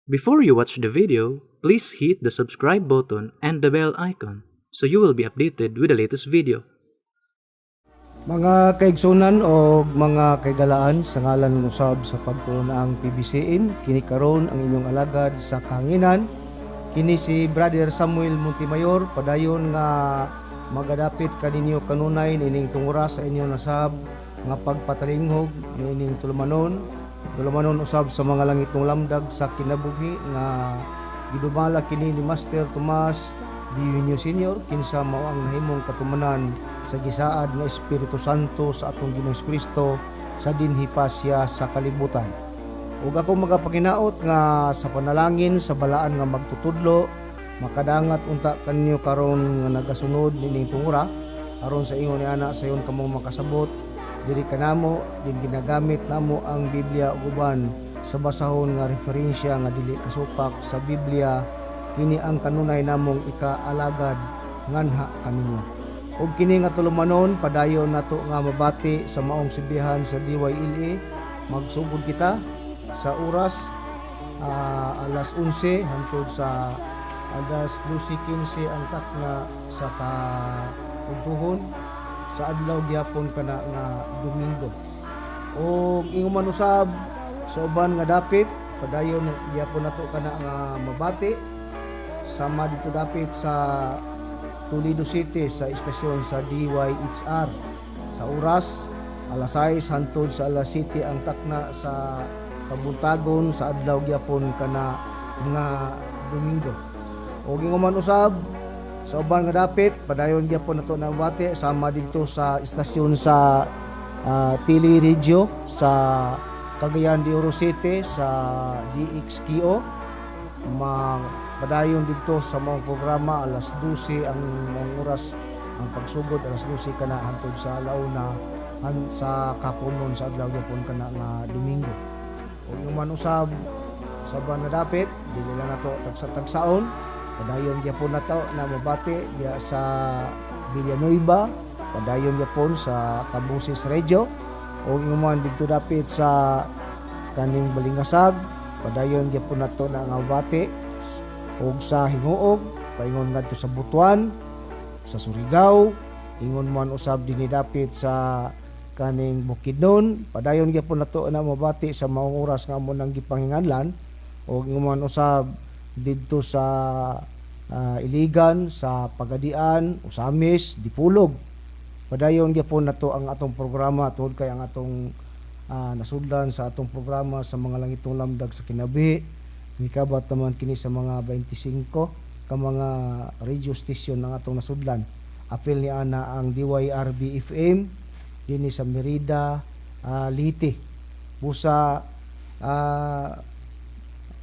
Before you watch the video, please hit the subscribe button and the bell icon so you will be updated with the latest video. Mga kaigsunan o mga kaigalaan, sa ngalan usab sa pagtulun-ang PBCM, kini karon ang inyong alagad sa kahanginan. Kini si Brother Samuel Montemayor, padayon nga magadapit kaninyo kanunay nining tungura sa inyo nasab nga pagpatalinghog niining tulumanon. Tulumanon usab sa mga langitong lamdag sa kinabuhi nga gidumala kini ni Master Tomas D. Eugenio Senior, kinsa mao ang nahimong katumanan sa gisaad nga Espiritu Santo sa atong Ginoong Kristo sa dinhi pa siya sa kalibutan. Ug ako magapanginaot nga sa panalangin sa balaan nga magtutudlo, makadangat unta kanyo karon nga nagasunod nining tungura, aron sa ingon ni ana sayon kamo makasabot diri kanamo din ginagamit namo ang Biblia ug uban sa basahon nga referensya nga dili kasupak sa Biblia. Kini ang kanunay namong ikaalagad nganha kaninyo. Ug kini nga tulumanon, padayon nato nga mabati sa maong sibihan sa DYLA. Magsugod kita sa oras alas 11 hangtod sa alas 12:15 ang takna sa kaudtuhon sa adlaw gyapon kana nga Domingo. Ug ingon man usab sa uban nga dapit, padayon gyapon nato kana nga mabati sama dito dapit sa Toledo City sa istasyon sa DYHR sa oras alas 6 hangtod sa alas 7 ang takna sa kabuntagon sa adlaw gyapon kana nga Domingo. Ug ingon man usab sa uban nga dapit, padayon gyapon nato na mabati sama didto sa istasyon sa Tele Radio sa Cagayan de Oro City sa DXKO. Padayon didto sa mga programa, alas 12 ang mga oras ang pagsugod, alas 12 kana hangtod sa alauna sa kapunon sa adlaw gyapon kana nga Domingo. Ug man usab sa uban nga dapit, dili lang nato tagsa-tagsaon, padayon gyapon nato na mabati diya sa Villanueva, padayon gyapon sa Kabusis Radio, ug ingon didto dapit sa kaning Balingasag, padayon gyapon nato na nga mabati, ug sa Hinguog, paingon ngadto sa Butuan, sa Surigao, ingon man usab dinhi dapit sa kaning Bukidnon, padayon gyapon nato na mabati sa maong oras nga amo nang gipanghinganlan, ug ingon man usab didto sa Iligan, sa Pagadian, Ozamiz, Dipolog. Padayon gyapon nato ang atong programa tungod kay ang atong nasudlan sa atong programa sa mga langitong lamdag sa kinabuhi mikabat naman kini sa mga 25 ka mga radio station ang atong nasudlan. Apil ni ana ang DYRB FM dinhi sa Merida, Leyte. Busa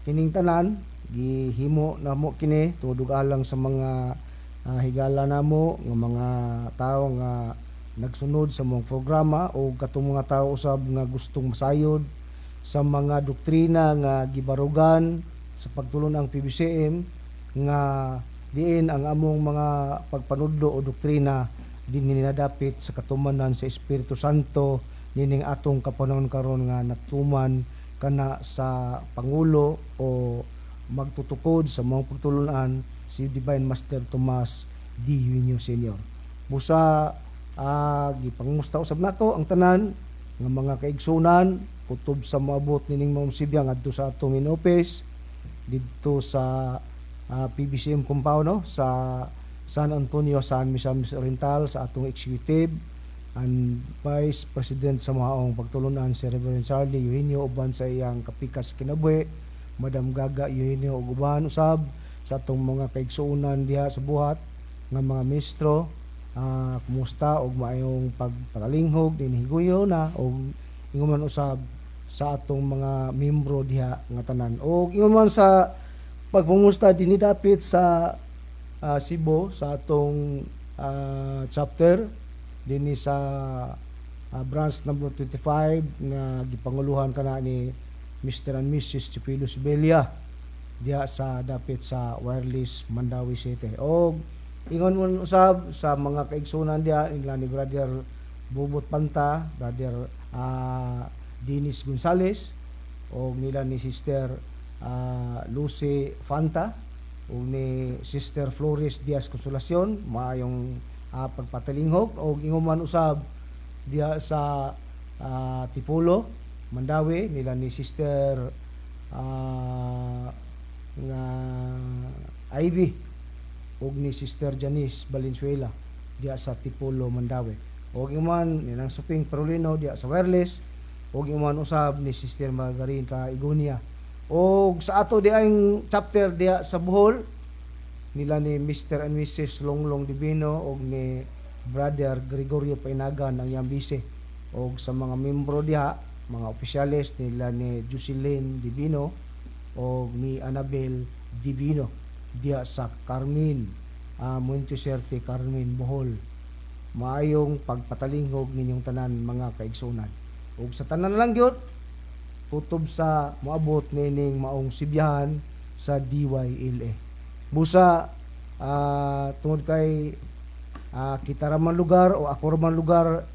kining tanan gihimo namo kini tungod ug alang sa mga higala namo nga mga tawo nga nagsunod sa mga programa o katong mga tao usab nga gustong masayod sa mga doktrina nga gibarugan sa pagtulon ang PBCM, nga diin ang among mga pagpanudlo o doktrina din nadapit sa katumanan sa Espiritu Santo nining atong kapanahon karon nga natuman kana sa pangulo o magtutukod sa mga pagtulunan, si Divine Master Tomas D. Eugenio Sr. Busa gipangusta usab nako ang tanan nga mga kaigsunan kutob sa moabot nining maong sibya ngadto sa atong main office didto sa PBCM compound, no, sa San Antonio, San Misamis Oriental, sa atong executive and Vice President sa maong pagtulunan, si Reverend Charlie Eugenio, uban sa iyang kapikas sa kinabuhi, Madam Gaga Eugenio, ug uban usab sa atong mga kaigsuonan diha sa buhat nga mga mistro, kumusta og maayong pagpatalinghog din higuyo na, og ingon man usab sa atong mga membro diha nga tanan, og ingon man sa pagpumusta dinhi dapit sa Cebu sa atong chapter dinhi sa branch number 25 nga gipanguluhan kana ni Mr. and Mrs. Chipilo Sibella diha sa dapit sa Wireless, Mandaue City. Og ingon man usab sa mga kaigsunan diha nila ni Brother Bubot Panta, Brother Dennis Gonzales, o nila ni Sister Lucy Fanta ug ni Sister Flores Diaz Consolacion, maayong pagpatalinghog. Og ingon man usab diha sa Tipulo, Mandaue, nila ni Sister nga Ivy ug ni Sister Janice Valenzuela diha sa Tipulo, Mandaue. Ug ingon nilang Suping Perolino diha sa Wireless, ug ingon usab ni Sister Margarita Igonia. Og sa ato diang chapter diha sa Bohol, nila ni Mr. and Mrs. Longlong Divino og ni Brother Gregorio Painagan ang iyang bise. Og sa mga membro diha, mga opisyales, nila ni Jocelyn Divino og ni Annabel Divino diha sa Carmen, Monteserte, Carmen, Bohol. Maayong pagpatalinghog ninyong tanan, mga kaigsunan. Ug sa tanan lang gyud kutob sa moabot nining maong sibyahan sa DYLA. Busa tungod kay kita ra man lugar o ako ra man lugar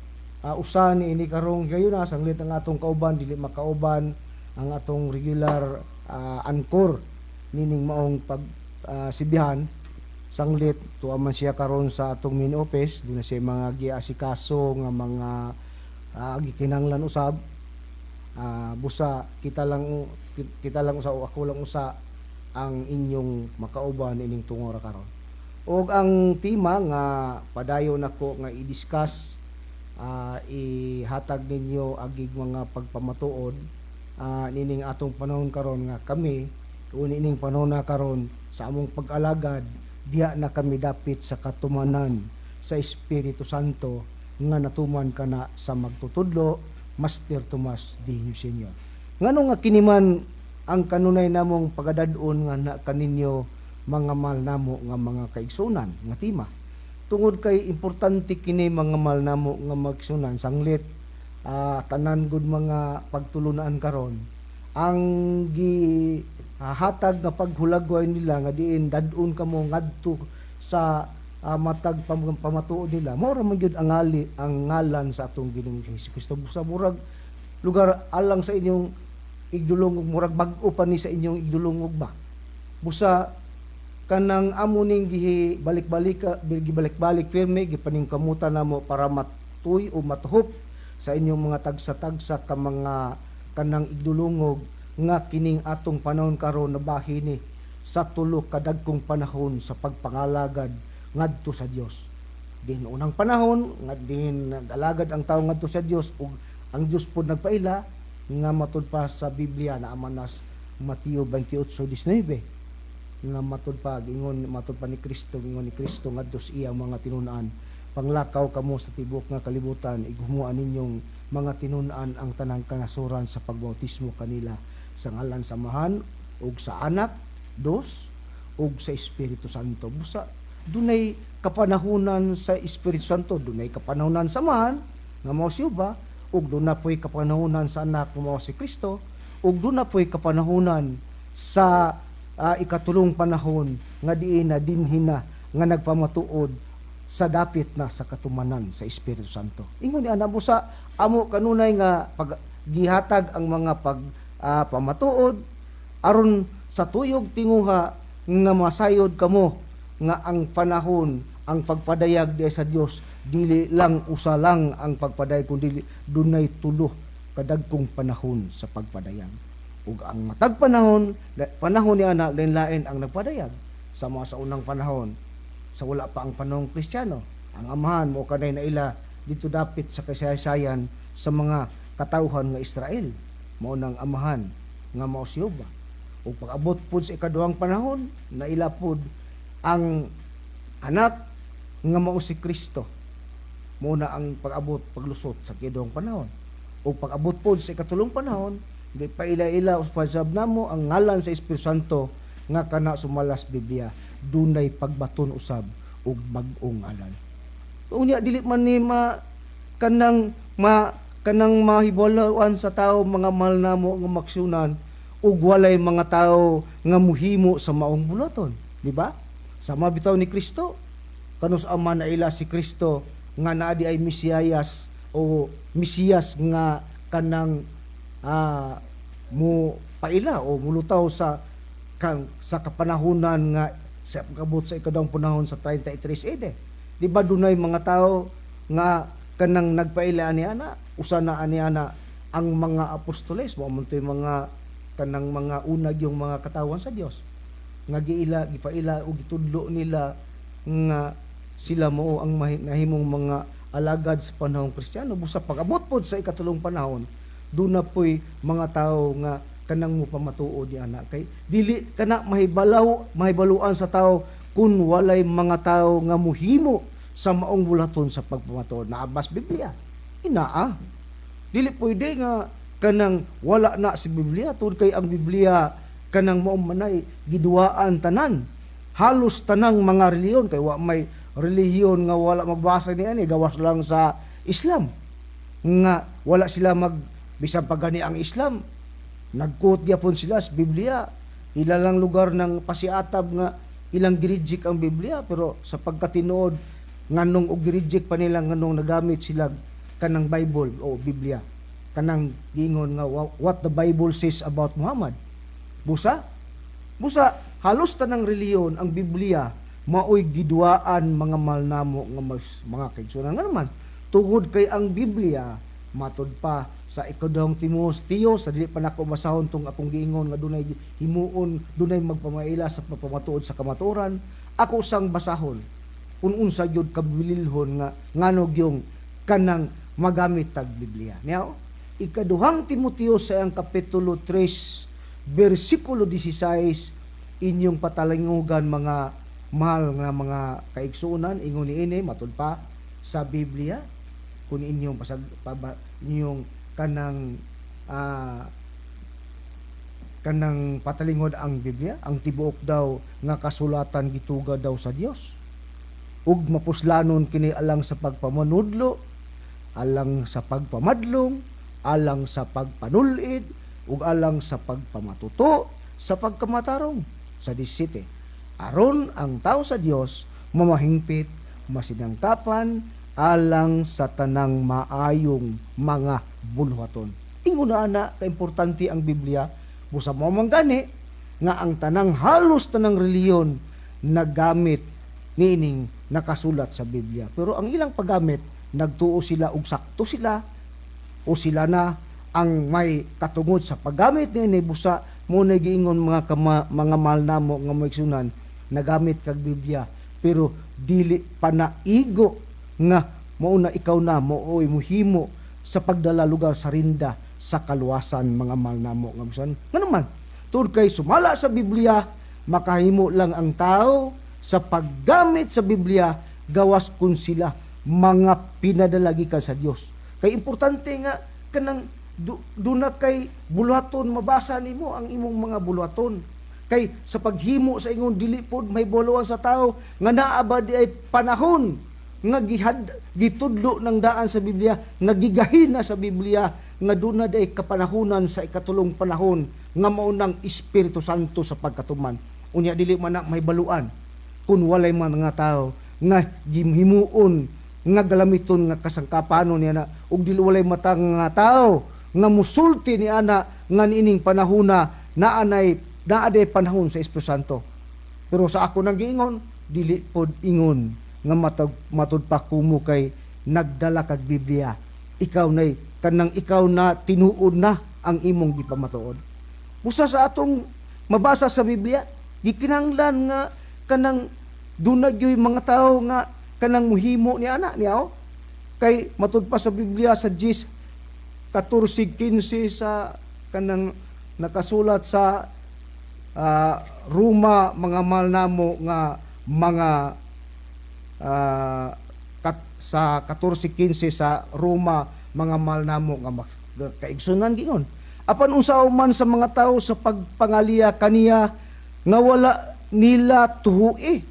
usa ni ini karong gayon na sanglit ang atong kauban dili makauban ang atong regular anchor nining maong pag sibyahan, sanglit tuwa man siya karon sa atong main office, duna siya mga giasikaso nga mga gikinahanglan usab. Busa kita lang usa o ako lang usa ang inyong makauban ining tungora karon. Ug ang tema nga padayon nako nga i-discuss, ihatag ninyo agig mga pagpamatuod nining atong panahon karon nga kami o nining panahon na karon sa among pag-alagad, diha na kami dapit sa katumanan sa Espiritu Santo nga natuman kana sa magtutudlo Master Tomas D. Senior. Ngano nga kini man ang kanunay namong pagadad-on nga na kaninyo, mga mahal namo nga mga kaigsunan, nga tema? Tungod kay importante kini, mga mahal namo nga magsunan, sanglit tanan gud mga pagtulunaan karon ang gihatag nga paghulagway nila nga diin dad-on kamo ngadto sa matag pamatuod nila, mao ra man gyud ang ngali ang ngalan sa atong Ginoong Hesus Kristo. Sa murag lugar alang sa inyong igdulongog, murag bag-o pa ni sa inyong igdulongog ba. Busa kanang amo ning gihi balik-balik, gibalik-balik pirmi, gipaningkamutan namo para matuy o matuhop sa inyong mga tagsa-tagsa ka mga kanang igdulongog nga kining atong panahon karon nabahin ni sa tulo ka dagkong panahon sa pagpangalagad ngadto sa Dios. Din unang panahon nga din nag-alagad ang tawo ngadto sa Dios ug ang Dios pod nagpaila, nga matud pa sa Biblia na amanas Mateo 28:19, nga matud pa ingon, matud pa ni Kristo, ingon ni Kristo ngadto sa iyang mga tinun-an, "Panglakaw kamo sa tibuok nga kalibutan, ighumuan ninyong mga tinun-an ang tanang kanasuran sa pagbautismo kanila sa ngalan sa Amahan ug sa Anak dos ug sa Espiritu Santo." Busa dunay kapanahunan sa Espiritu Santo, dunay kapanahunan sa Amahan nga mao si Uba, ug duna po'y kapanahunan sa Anak nga mao si Kristo, ug duna po'y kapanahunan sa ikatulong panahon nga diin na dinhi na nga nagpamatuod sa dapit na sa katumanan sa Espiritu Santo. Ingon ni ana mo sa amo kanunay nga pag gihatag ang mga pag pamatuod aron sa tuyog tinguha nga masayod kamo nga ang panahon, ang pagpadayag di sa Dios, dili lang usa lang ang pagpadayag kundi dunay tulo kadagkong panahon sa pagpadayag. Ug ang matag panahon, panahon ni ana, lain-lain ang nagpadayag. Sa mga sa unang panahon, sa wala pa ang panahong Kristiyano, ang Amahan mo kanay naila dito dapit sa kasaysayan sa mga katawhan nga Israel, mao nang Amahan nga mao si Jehova. Ug pag-abot pud sa ikaduhang panahon, naila pud ang Anak nga mao si Kristo. Mao na ang pag-abot, paglusot sa ikaduhang panahon. Ug pag-abot pod sa ikatulong panahon, di paila-ila usab namo ang ngalan sa Espiritu Santo nga kana sumalas Biblia, dunay pagbaton usab og bag-ong ngalan. Unya dili man ni ma kanang ma kanang mahibaloan sa tao, mga mahal namo nga maksyonan, ug walay mga tao nga muhimo sa maong buluhaton, di ba? Sama bitaw ni Kristo, kanus ama naila si Kristo nga naa di ay Mesiyas o Mesiyas nga kanang mo paila o mulutaw sa kang sa kapanahunan nga sa pagabot sa ikaduhang panahon sa 33 AD. Di ba dunay mga tao nga kanang nagpaila ani ana, usa na ani ana ang mga apostoles, mao man to'y mga kanang mga unag yung mga katawan sa Dios nga giila, gipaila o gitudlo nila nga sila mao ang nahimong mga alagad sa panahong Kristiyano. Busa pag-abot pod sa ikatulong panahon, doon na po'y mga tao nga kanang mo pamatuod ni ana, kay dili kana mahibalaw, mahibaluan sa tao kun walay mga tao nga muhimo sa maong bulaton sa pagpamatuod. Naabas Biblia inaa, dili pwede nga kanang wala na si Biblia, tungod kay ang Biblia kanang mao manay giduwaan tanan, halos tanang mga relihiyon, kay wa may relihiyon nga wala magbasa ni ani, gawas lang sa Islam nga wala sila mag, bisan pa gani ang Islam, nagquote gyapon sila sa Biblia. Ila lang lugar ng pasiatab nga ilang gi-reject ang Biblia, pero sa pagkatinuod, nganong og gi-reject pa nila, nganong nagamit sila kanang Bible o Biblia, kanang giingon nga what the Bible says about Muhammad. Busa busa halos tanang relihiyon, ang Biblia maoy giduaan, mga mahal namo nga mga kaigsuonan. Nga naman, tungod kay ang Biblia, matud pa sa Ikaduhang Timoteo, sa dili pa nako basahon tong akong giingon nga dunay himuon, dunay magpamaila sa pagpamatuod sa kamatuoran, ako sang basahon kung unsa gyud kabililhon nga ngano gyung kanang magamit tag Biblia. Niya, Ikaduhang Timoteo sa ang kapitulo 3 bersikulo 16, inyong patalingugan, mga mahal nga mga kaigsuonan. Ingon niini, matud pa sa Biblia, kung inyong pasag paba, inyong kanang kanang patalingod ang Biblia, ang tibuok daw nga kasulatan gituga daw sa Dios ug mapuslanon kini alang sa pagpamanudlo, alang sa pagpamadlong, alang sa pagpanulid ug alang sa pagpamatuto sa pagkamatarong. Sa 17, aron ang tao sa Dios mamahingpit, masinangkapan alang sa tanang maayong mga buluhaton. Ingon na ana kaimportante ang Biblia. Busa mo man gani nga ang tanang, halos tanang relihiyon nagamit niining nakasulat sa Biblia. Pero ang ilang paggamit, nagtuo sila og sakto sila o sila na ang may katungod sa paggamit niini. Busa mo na giingon, mga mahal namo nga maigsunan, nagamit kag Biblia pero dili pa naigo nga mao na ikaw na mooy muhimo sa pagdala lugar sa rinda sa kaluwasan, mga mahal namo nga maigsunan. Nga naman, tungod kay sumala sa Biblia, makahimo lang ang tao sa paggamit sa Biblia gawas kun sila mga pinadala gikan sa Dios. Kay importante nga kanang duna kay buluhaton, mabasa nimo ang imong mga buluhaton. Kay sa paghimo sa ingon, dili pod may buluhan sa tao nga naa ba di ay panahon nga gihad gitudlo ng daan sa Biblia, nga gigahin na sa Biblia nga duna di ay kapanahunan sa ikatulong panahon nga mao nang Espiritu Santo sa pagkatuman. Unya dili man na may baluan kung walay man nga tao nga gimhimuon nga galamiton nga kasangkapanon niya na, ug dili walay mata nga tao nga musulti ni ana nga niining panahona naanay naaday panahon sa Espiritu Santo. Pero sa ako nang giingon, dili pod ingon nga matud pa kumo kay nagdala kag Biblia, ikaw nay kanang ikaw na tinuod na ang imong gipamatuod. Busa sa atong mabasa sa Biblia, gikinahanglan nga kanang dunay gyoy mga tao nga kanang muhimo ni ana niya. Kay matud pa sa Biblia sa 10 14:15 sa kanang nakasulat sa Roma, mga mahal namo nga mga sa 14:15 sa Roma, mga mahal namo nga kaigsunan, giingon, "Apan unsaon man sa mga tao sa pagpangaliya kaniya nga wala nila tuhui,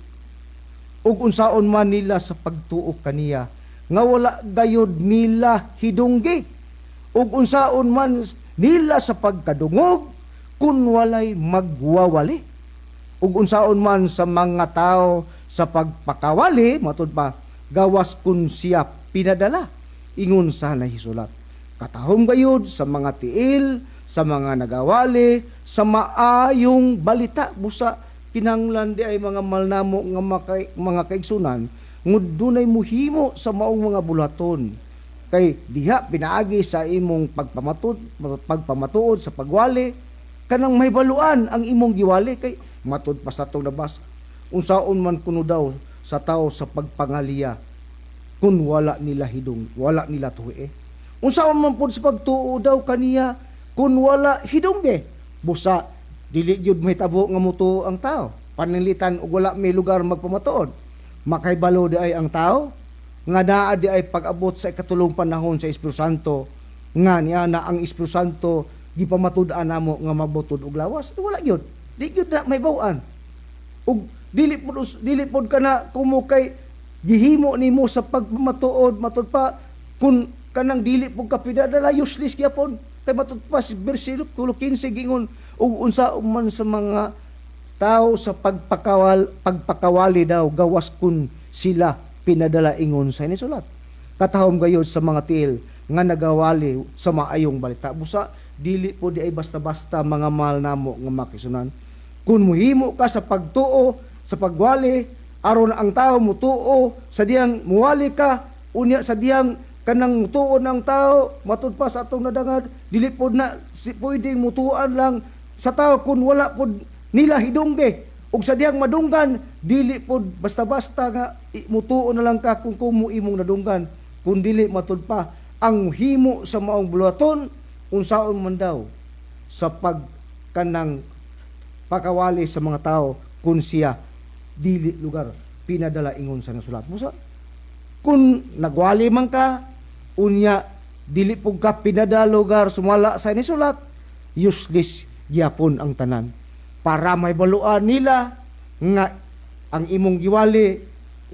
ug unsaon man nila sa pagtuo kaniya nga wala gayud nila hidunggi, ug unsaon man nila sa pagkadungog kun walay magwawali, ug unsaon man sa mga tao sa pagpakawali, matud pa, gawas kun siya pinadala?" Ingon sa nahisulat, "Katahom gayud sa mga tiil." Sa mga nagawali sa maayong balita. Busa kinahanglan di ay, mga mahal namo nga mga kaigsunan, nga dunay muhimo sa maong mga buluhaton, kay diha pinaagi sa imong pagpamatuod sa pagwali, kanang mahibaluan ang imong giwali. Kay matud pa sa atong nabasa, unsaon man kuno daw sa tao sa pagpangaliya kung wala nila hidung, wala nila tuie? Unsaon man pud sa pagtuo daw kaniya kung wala hidungge? Busa dili gyud mahitabo nga mutuo ang tao pananglitan og wala may lugar magpamatuod. Makahibalo di ay ang tao nga naa di ay pag-abot sa ikatulong panahon sa Espiritu Santo, nga niya na ang Espiritu Santo gipamatud-an namo nga mabutod og lawas. Wala gyud, di gyud na mahibaw-an. Ug dili pod kana kumo kay gihimo nimo sa pagpamatuod, matud pa, kun kanang dili pud ka pinadala, useless gyapon. Kay matud pa si bersikulo 15, gingon ug unsa man sa mga tao sa pagpakawali daw gawas kun sila pinadala ingon sa inisulat? Katahom gayod sa mga tiil nga nagawali sa maayong balita. Busa dili po di ay basta-basta, mga mahal namo nga makisunan. Kung muhimo ka sa pagtuo, sa pagwali, aron ang tao mutuo sa diyang muwali ka, unya sa diyang kanang mutuo ng tao, matud pa sa atong nadangad, dili pod na si pwedeng mutuan lang sa tao kung wala pod nila hidungge. Ug sa diyang madunggan, dili pod basta-basta nga mutuo na lang ka kung kumo imong nadunggan. Kung dili, matud pa, ang himo sa maong buluhaton, unsaon man daw sa pag kanang pakawali sa mga tao kung siya dili lugar pinadala ingon sa nasulat? Busa kung nagwali man ka, unya dili pud ka pinadala lugar sumala sa nisulat, useless gyapon ang tanan. Para may baluan nila nga ang imong giwali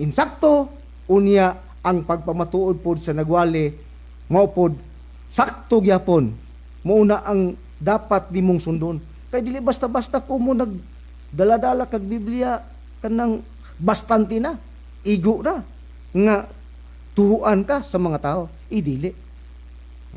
insakto, unya ang pagpamatuod pod sa nagwali mao pod sakto gyapon. Mao na ang dapat nimong sundon, kay dili basta-basta kumo nag dala-dala kag Biblia, kanang bastante na igo na nga tuhuan ka sa mga tao. Idili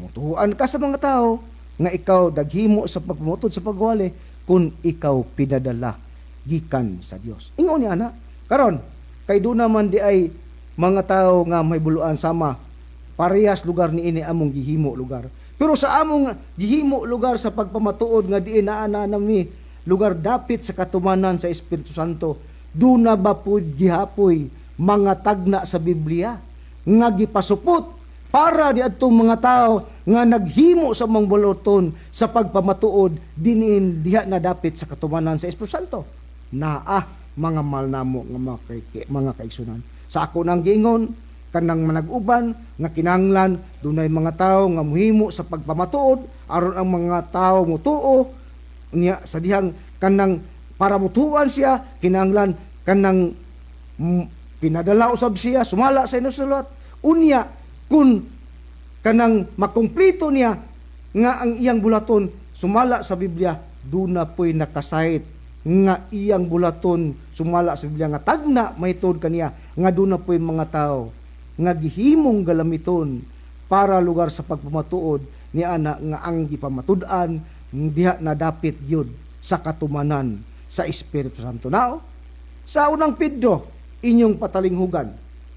mutuhuan ka sa mga tao nga ikaw daghimo sa pagpamatuod sa pagwali kung ikaw pinadala gikan sa Dios. Ingon ni ana. Karon kay do naman di ay mga tao nga may buluan sama parehas lugar ni ini among gihimo lugar. Pero sa among gihimo lugar sa pagpamatuod nga diin naa na nami lugar dapit sa katumanan sa Espiritu Santo, duna ba pud gihapoy mga tagna sa Biblia nga gipasupot para di adtong mga tao nga naghimo sa mga buluhaton sa pagpamatuod dinin diha na dapit sa katumanan sa Espiritu Santo? Naa, mga mahal namo nga mga kaigsunan. Sa ako nang giingon kanang manag-uban nga kinahanglan dunay mga tao nga muhimo sa pagpamatuod aron ang mga tao mutuo niya. Sa dihang kanang para mutuan siya, kinahanglan kanang pinadala usab siya sumala sa inusulat. Unya kun kanang makumpleto niya nga ang iyang bulaton sumala sa Biblia, duna po'y nakasayit nga iyang bulaton sumala sa Biblia nga tagna mahitungod kaniya, nga duna po'y mga tao nga gihimong galamiton para lugar sa pagpamatuod ni ana nga ang gipamatud-an diha na dapit gyud sa katumanan sa Espiritu Santo. Now, sa Unang Pedro, inyong patalinghugan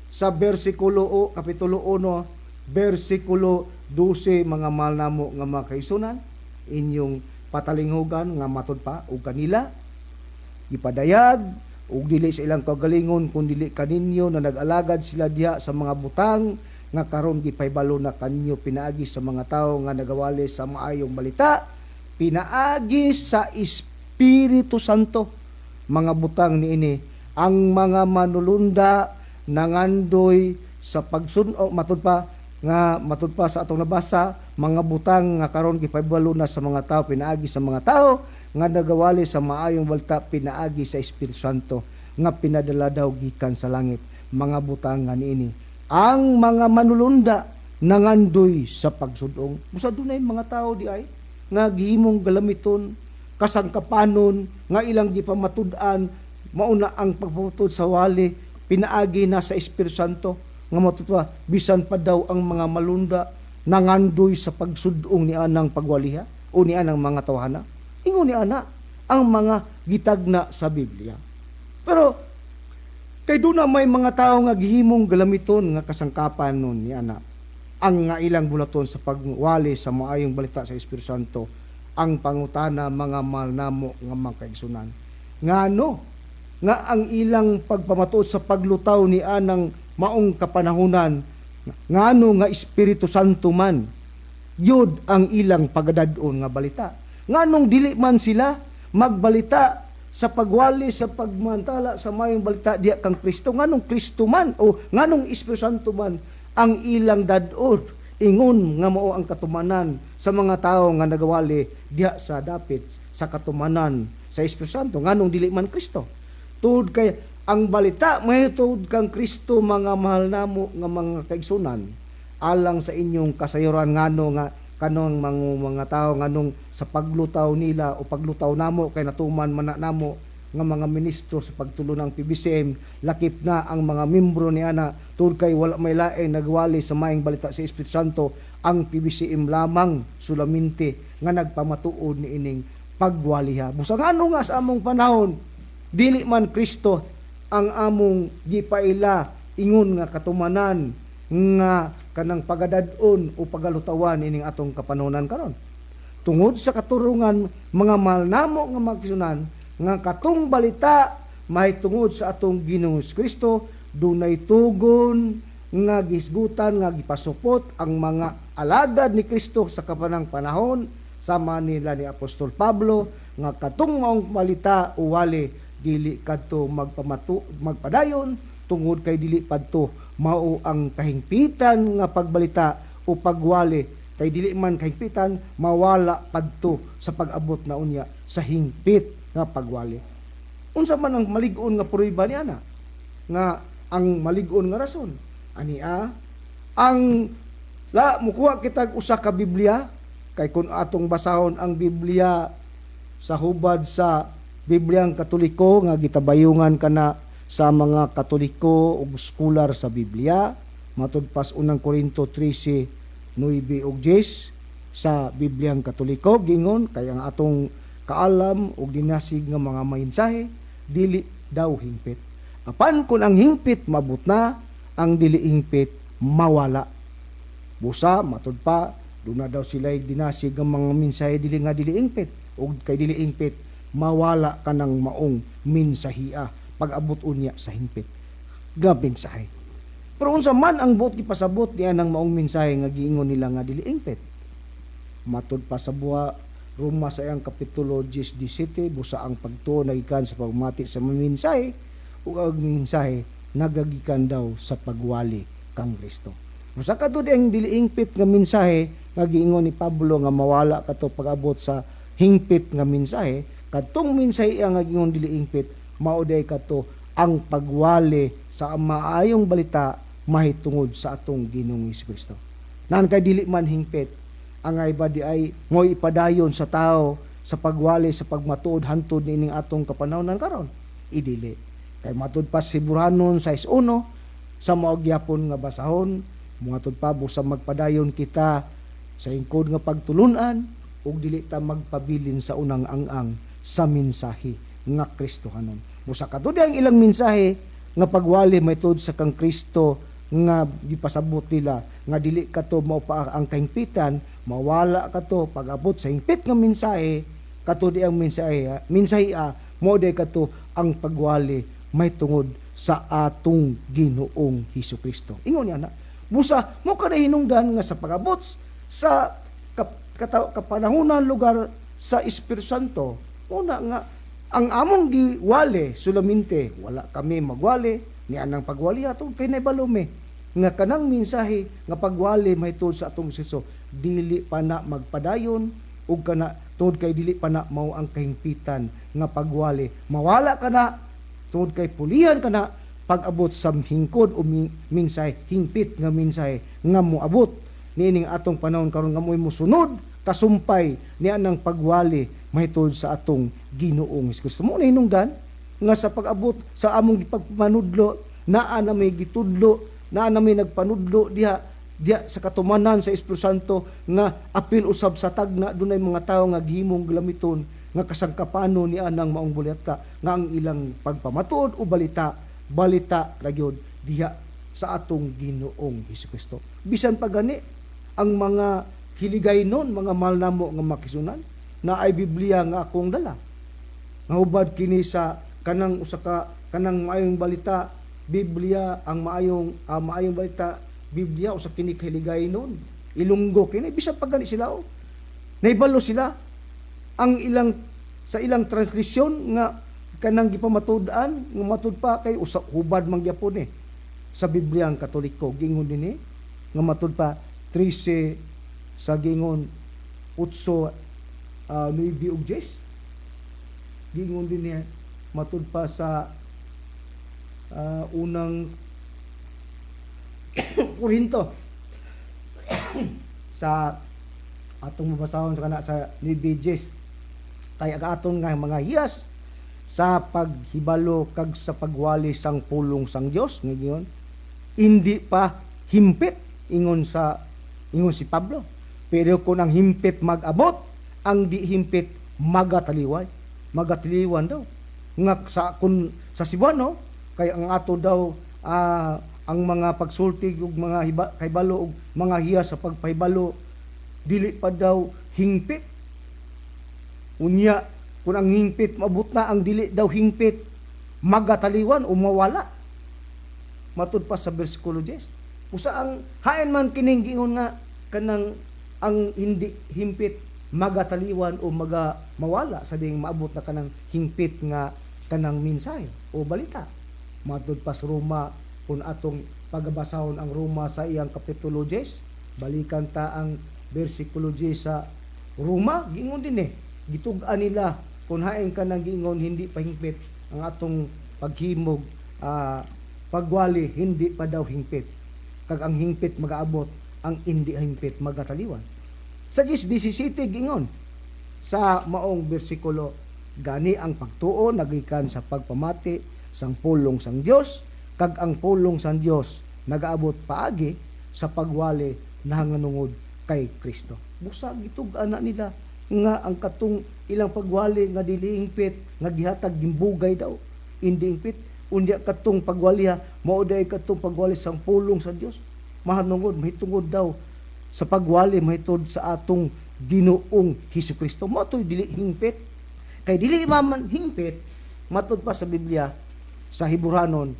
sa bersikulo o kapitulo 1 bersikulo 12, mga mahal namo nga mga kaigsunan, inyong patalinghugan nga matud pa og kanila gipadayag ug dili sa ilang kagalingon kun dili kaninyo na nag-alagad sila diha sa mga butang nga karon gipahibalo na kanyo pinaagi sa mga tawo nga nagawali sa maayong balita pinaagi sa Espiritu Santo. Mga butang niini ang mga manulunda nangandoy sa pagsun-o. Matud pa nga, matud pa sa atong nabasa, mga butang nga karon gipahibalo na sa mga tao pinaagi sa mga tao nga nagawali sa maayong balita pinaagi sa Espiritu Santo nga pinadala daw gikan sa langit. Mga butang nga niini ang mga manulunda nangandoy sa pagsudong. Busa dunay mga tao di ay nga gihimong galamiton, kasangkapanon nga ilang gipamatud-an mauna ang pagpamatud sa wali pinaagi na sa Espiritu Santo, nga matutwa bisan pa daw ang mga malunda nangandoy sa pagsudong ni anang pagwaliha. O niya ang mga tawhana? Ingon ni ana ang mga gitagna sa Biblia. Pero kay doon na may mga tao nga gihimong galamiton nga kasangkapan nun ni ana ang nga ilang bulaton sa pagwali sa maayong balita sa Espiritu Santo. Ang pangutana, mga mahal namo nga mga kaigsunan, ngano nga ang ilang pagpamatuod sa paglutaw ni anang maong kapanahunan, ngano nga Espiritu Santo man yun ang ilang pagadad-on nga balita? Nganong dili man sila magbalita sa pagwali sa pagmantala sa mayong balita diya kang Kristo? Nganong Kristo man o nganong Espiritu Santo man ang ilang dad-on ingon nga mao ang katumanan sa mga tao nga nagawali diha sa dapit sa katumanan sa Espiritu Santo? Nganong dili man Kristo? Tungod kay ang balita mahitungod kang Kristo, mga mahal namo nga mga kaigsunan, alang sa inyong kasayuran, ngano nga kanong mga tao, nganong sa paglutaw nila o paglutaw namo, kay natuman man na namo nga mga ministro sa pagtulo ng PBCM, lakip na ang mga membro ni ana, tungod kay wala may laing nagwali sa maayong balita sa Espiritu Santo, ang PBCM lamang solamente nga nagpamatuod ni ining pagwaliha. Busa ngano nga sa among panahon dili man Kristo ang among gipaila ingon nga katumanan nga kanang pagadad-on o pagalutawan ining atong kapanahonan karon? Tungod sa katurungan, mga mahal namo nga mga kaigsunan, nga katong balita mahitungod sa atong Ginoong Kristo dunay tugon nga gisgutan nga gipasupot ang mga alagad ni Kristo sa kapanang panahon sama nila ni Apostol Pablo nga katong maong balita o wali dili kadto magpamatu magpadayon tungod kay dili padto mao ang kahingpitan nga pagbalita o pagwali, kay dili man kahingpitan, mawala padto sa pag-abot na unya sa hingpit nga pagwali. Unsa man ang malig-on nga prueba ni ana, nga ang malig-on nga rason ania? Ang la mukuha kitag usa ka Biblia, kay kung atong basahon ang Biblia sa hubad sa Bibliang Katoliko nga gitabayungan kana sa mga Katoliko ug scholar sa Biblia, matud pas Unang Korinto 13:9 ug 10 sa Bibliang Katoliko, gingon kay ang atong kaalam ug dinasig nga mga mensahe dili daw hingpit. Apan kung ang hingpit mabot na, ang dili hingpit mawala. Busa matud pa duna daw sila dinasig nga mga mensahe dili nga dili hingpit, ug kay dili hingpit, mawala kanang maong mensahia pag-abot unya sa hingpit nga mensahe. Pero unsa man ang buot gipasabot niya ng maong mensahe nga giingon nila nga dili hingpit? Matud pa sa buha Roma sa iyang kapitulo 10:17, busa ang pagtuo nagikan sa pagmati sa mensahe, ug ang mensahe nagagikan daw sa pagwali kang Kristo. Busa kadto ang dili hingpit nga mensahe nga giingon ni Pablo nga mawala kato pag-abot sa hingpit nga mensahe, kadtong mensahe ang giingon dili hingpit, mao day kadto ang pagwali sa maayong balita mahitungod sa atong Ginoong Kristo. Nan kay dili man hingpit, angay ba di ay mo'y ipadayon sa tao sa pagwali sa pagmatuod hantod niining atong kapanahonan karon? Idili. Kay matud pa si Buranon 6:1 sa mao gyapon nga basahon, matud pa busa magpadayon kita sa hingkod nga pagtulunan ug dili ta magpabilin sa unang ang-ang sa mensahe nga Kristohanon. Busa kadto ang ilang mensahe nga pagwali mahitungod sa kang Kristo nga gipasabot nila nga dili kato mao pa ang kahingpitan, mawala kato pag-abot sa hingpit nga mensahe. Kato di ang mensahe mensahe mo day kato ang pagwali mahitungod sa atong Ginoong Hesus Kristo. Ingon niya na busa mo kada hinungdan nga sa pag-abot sa kapanahonan lugar sa Espiritu Santo, una nga ang among giwali solamente, wala kami magwali ni anang pagwali ato kay naibalo mi nga kanang mensahe nga pagwali mahitungod sa atong Hesus dili pa na magpadayon ug kana tungod kay dili pa na mao ang kahingpitan nga pagwali, mawala kana tungod kay pulihan kana pag-abot sa hingkod o mensahe, hingpit nga mensahe nga moabot niining atong panahon karon nga mo'y mosunod kasumpay ni anang pagwali mahitungod sa atong Ginoong Hesus. Mo na hinungdan nga sa pag-abot sa among gipagpanudlo, naa na may gitudlo, naa na may nagpanudlo diha. Diya sa katumanan sa Espiritu Santo nga apil usab sa tagna, dunay mga tawo nga gihimong galamiton nga kasangkapano ni anang maong balita, nga ang ilang pagpamatuod o balita, balita ra gyud diha sa atong Ginoong Hesukristo. Bisan pa gani ang mga hiligaynon, mga mahal namo nga makisunan, na ay Biblia nga akong dala nga hubad kini sa kanang usa ka kanang maayong balita Biblia, ang maayong balita Biblia, usa kini kahiligaynon, Ilonggo kini. Bisan pa gani sila, oh, naibalo sila ang ilang sa ilang translation nga kanang gipamatud-an nga matud pa kay usa hubad man gyapon eh sa Biblia ang Katoliko. Gingon dinhi nga matud pa 13 sa gingon 8, 9 ug 10. Gingon din niya matud pa sa Unang Korinto, sa atong mabasahon sa kana sa 9:10, kay ang aton nga mga hiyas sa paghibalo kag sa pagwali sang pulong sang Dios ngayon hindi pa himpit, ingon si Pablo, pero kung ang himpit mag-abot, ang di himpit magataliwan, magataliwan daw. Nga sa kun sa Cebuano kay ang ato daw ang mga pagsulti ug mga kahibalo ug mga hiyas sa pagpahibalo dili pa daw hingpit. Unya kung ang hingpit maabot na, ang dili daw hingpit magataliwan o mawala, matud pa sa bersikulo 10. Usa ang hain man kining giingon nga kanang ang hindi himpit magataliwan o maga mawala sa ding maabot na kanang hingpit nga kanang mensahe o balita. Matud pa sa Roma, kung atong pagabasahon ang Roma sa iyang kapitulo 10, balikan ta ang bersikulo 10 sa Roma, giingon din eh, gitug-an nila kung hain ka nang giingon hindi pa hingpit ang atong paghimog, pagwali hindi pa daw hingpit, kag ang hingpit magaabot, ang hindi hingpit magataliwan. Sa 10:17, giingon sa maong bersikulo, gani ang pagtuo nagikan sa pagpamati sang pulong sang Dios, kag ang pulong sang Dios nagaabot paagi sa pagwali nahanganungod kay Kristo. Busa gitug-an na nila nga ang katong ilang pagwali nga dili hingpit nga gihatag gimbugay daw hindi hingpit. Unya katong pagwaliha mao day katong pagwali sang pulong sa Dios mahanungod, mahitungod daw sa pagwali mahitod sa atong Ginoong Hesukristo. Mao to'y dili hingpit. Kay dili man hingpit, matud pa sa Biblia sa Hebrehanon,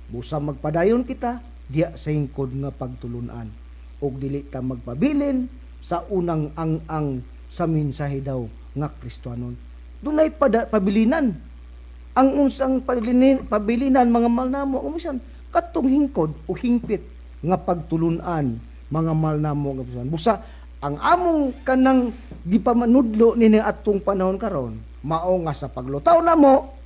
busa magpadayon kita diha sa hingkod nga pagtulunan ug dili ta magpabilin sa unang ang-ang sa mensahe daw nga Kristohanon. Dunay pabilinan. Ang unsang pabilinan, mga mahal namo, umisan katong hingkod o hingpit nga pagtulunan, mga mahal namo nga busan. Busa ang among kanang gipamanudlo nini atong panahon karon mao nga sa paglutaw namo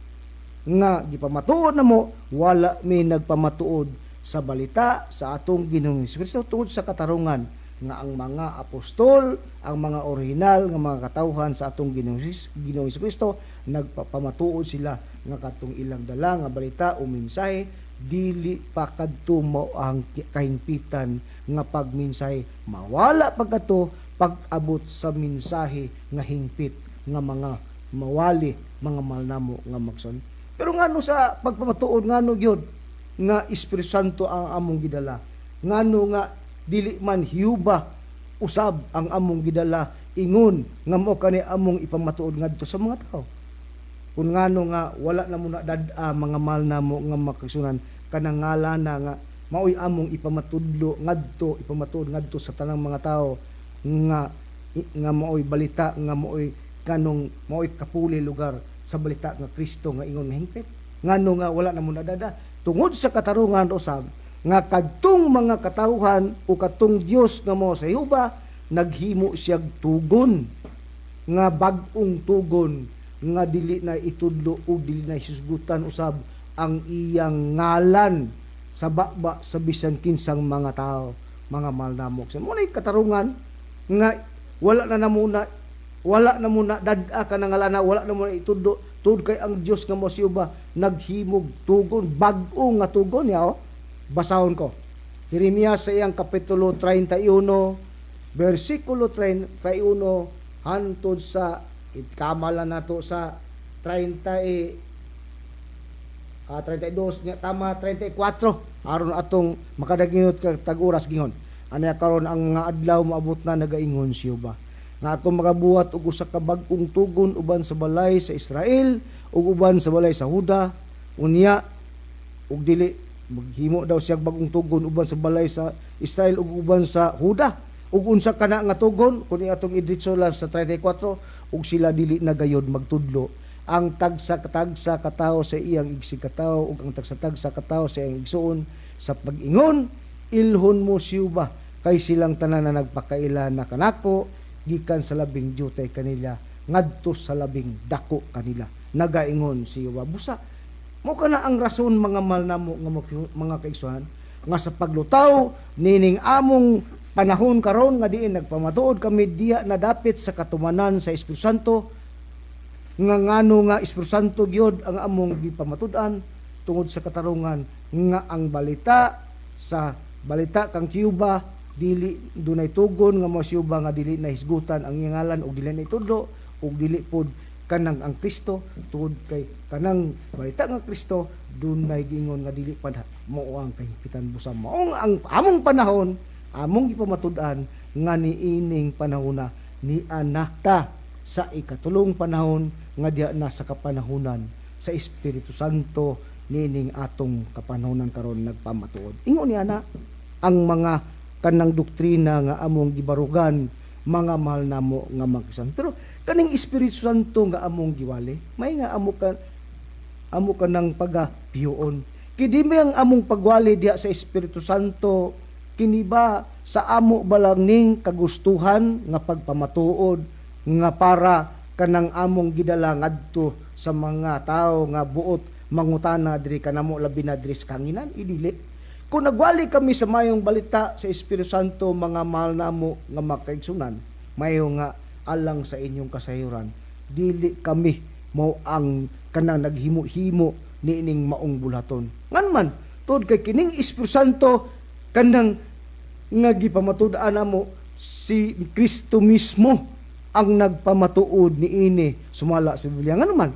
nga gipamatuod namo, wala mi nagpamatuod sa balita sa atong Ginoong Hesukristo tungod sa katarungan nga ang mga apostol, ang mga orihinal nga mga katawhan sa atong Ginoong Hesukristo, nagpapamatuod sila nga katong ilang dala nga balita o mensahe dili pa kadto mao ang kahingpitan nga pagmensahe, mawala pagkato pag-abot sa mensahe nga hingpit nga mga mawali, mga mahal namo nga magson. Pero ngano sa pagpamatuod, ngano gyud nga Espiritu Santo ang among gidala? Ngano nga dili man Hiuba usab ang among gidala, ingon nga mo kani among ipamatuod ngadto sa mga tao? Kung ngano nga wala na muna dad-a, mga mahal namo nga makasunan, kanang ngalana nga maoy among ipamatudlo ngadto, ipamatuod ngadto sa tanang mga tao nga nga maoy balita nga maoy kanong maoy kapuli lugar sa balita nga Kristo nga ingon nga hingpit? Ngano nga wala na muna dada? Tungod sa katarungan usab nga kadtong mga katawhan o kadtong Dios nga mo sa Jehova naghimo siyag tugon nga bag-ong tugon nga dili na itudlo o dili na hisgutan usab ang iyang ngalan sa baba sa bisan kinsang mga tao, mga mahal namo. Mo katarungan nga wala na muna dad-a ka ngalana, wala na muna itudlo tud kay ang Dios nga mo si Jehova naghimog tugon, bag-o nga tugon niya. Oh, basahon ko. Jeremias sa iyang kapitulo 31 bersikulo 31 hantod sa ikamala nato sa 30 32 nya tama 34 aron atong makadaginot ka tag oras gingon. Anya karon ang mga adlaw moabot na, nagaingon si Jehova, nga ako makabuhat og usa ka bag-ong tugon uban sa balay sa Israel ug uban sa balay sa Huda. Unya ug dili maghimo daw siya bagong tugon uban sa balay sa Israel ug uban sa Huda. Ug unsa kana nga tugon? Kun atong idritso lang sa 34, ug sila dili na gayod magtudlo ang tagsa-tagsa katawo sa iyang igsigkatawo ug ang tagsa-tagsa katawo sa iyang igsuon sa pag-ingon, "Ilhon mo si Jehova," kay silang tanan na nagpakaila na kanako, gikan sa labing dyutay kanila ngadto sa labing dako kanila, nagaingon si Jehova. Busa mo kana ang rason, mga mahal namo nga mga kaigsuonan, nga sa paglutaw nining among panahon karon nga diin nagpamatuod kami diya na dapit sa katumanan sa Espiritu Santo, nga ngano nga Espiritu Santo gyud ang among gipamatud-an, tungod sa katarungan nga ang balita sa balita kang Cuba dili dunay tugon nga mo Cuba nga dili na hisgutan ang iyang ngalan og dili na itudlo og dili pod kanang ang Kristo, tungod kay kanang balita nga Kristo dunay giingon nga dili pa mao ang kahimpitan. Busa maong ang among panahon, among gipamatud-an nga niining panahona ni anakta sa ikatulong panahon nga diha na sa kapanahonan sa Espiritu Santo niining atong kapanahonan karon nagpamatuod. Ingon niya na ang mga kanang doktrina nga among gibarugan, mga mahal namo nga magkisan. Pero kaning Espiritu Santo nga among giwali, may nga amo ka ng pagapiyoon. Kini ba ang among pagwali diha sa Espiritu Santo, kini ba sa amo ba lang ning kagustuhan nga pagpamatuod nga para kanang among gidala ngadto sa mga tao nga buot mangutana diri kanamo, labi na diri sa kanginan? Idili. Kung nagwali kami sa mayong balita sa Espiritu Santo, mga mahal namo nga makaigsunan, mayo nga alang sa inyong kasayuran, dili kami mo ang kanang naghimo-himo niining maong bulaton. Ngan man, tuod kay kining Espiritu Santo kanang nga gipamatud-an namo, si Kristo mismo ang nagpamatuod niini sumala sa Biblia. Ngano man?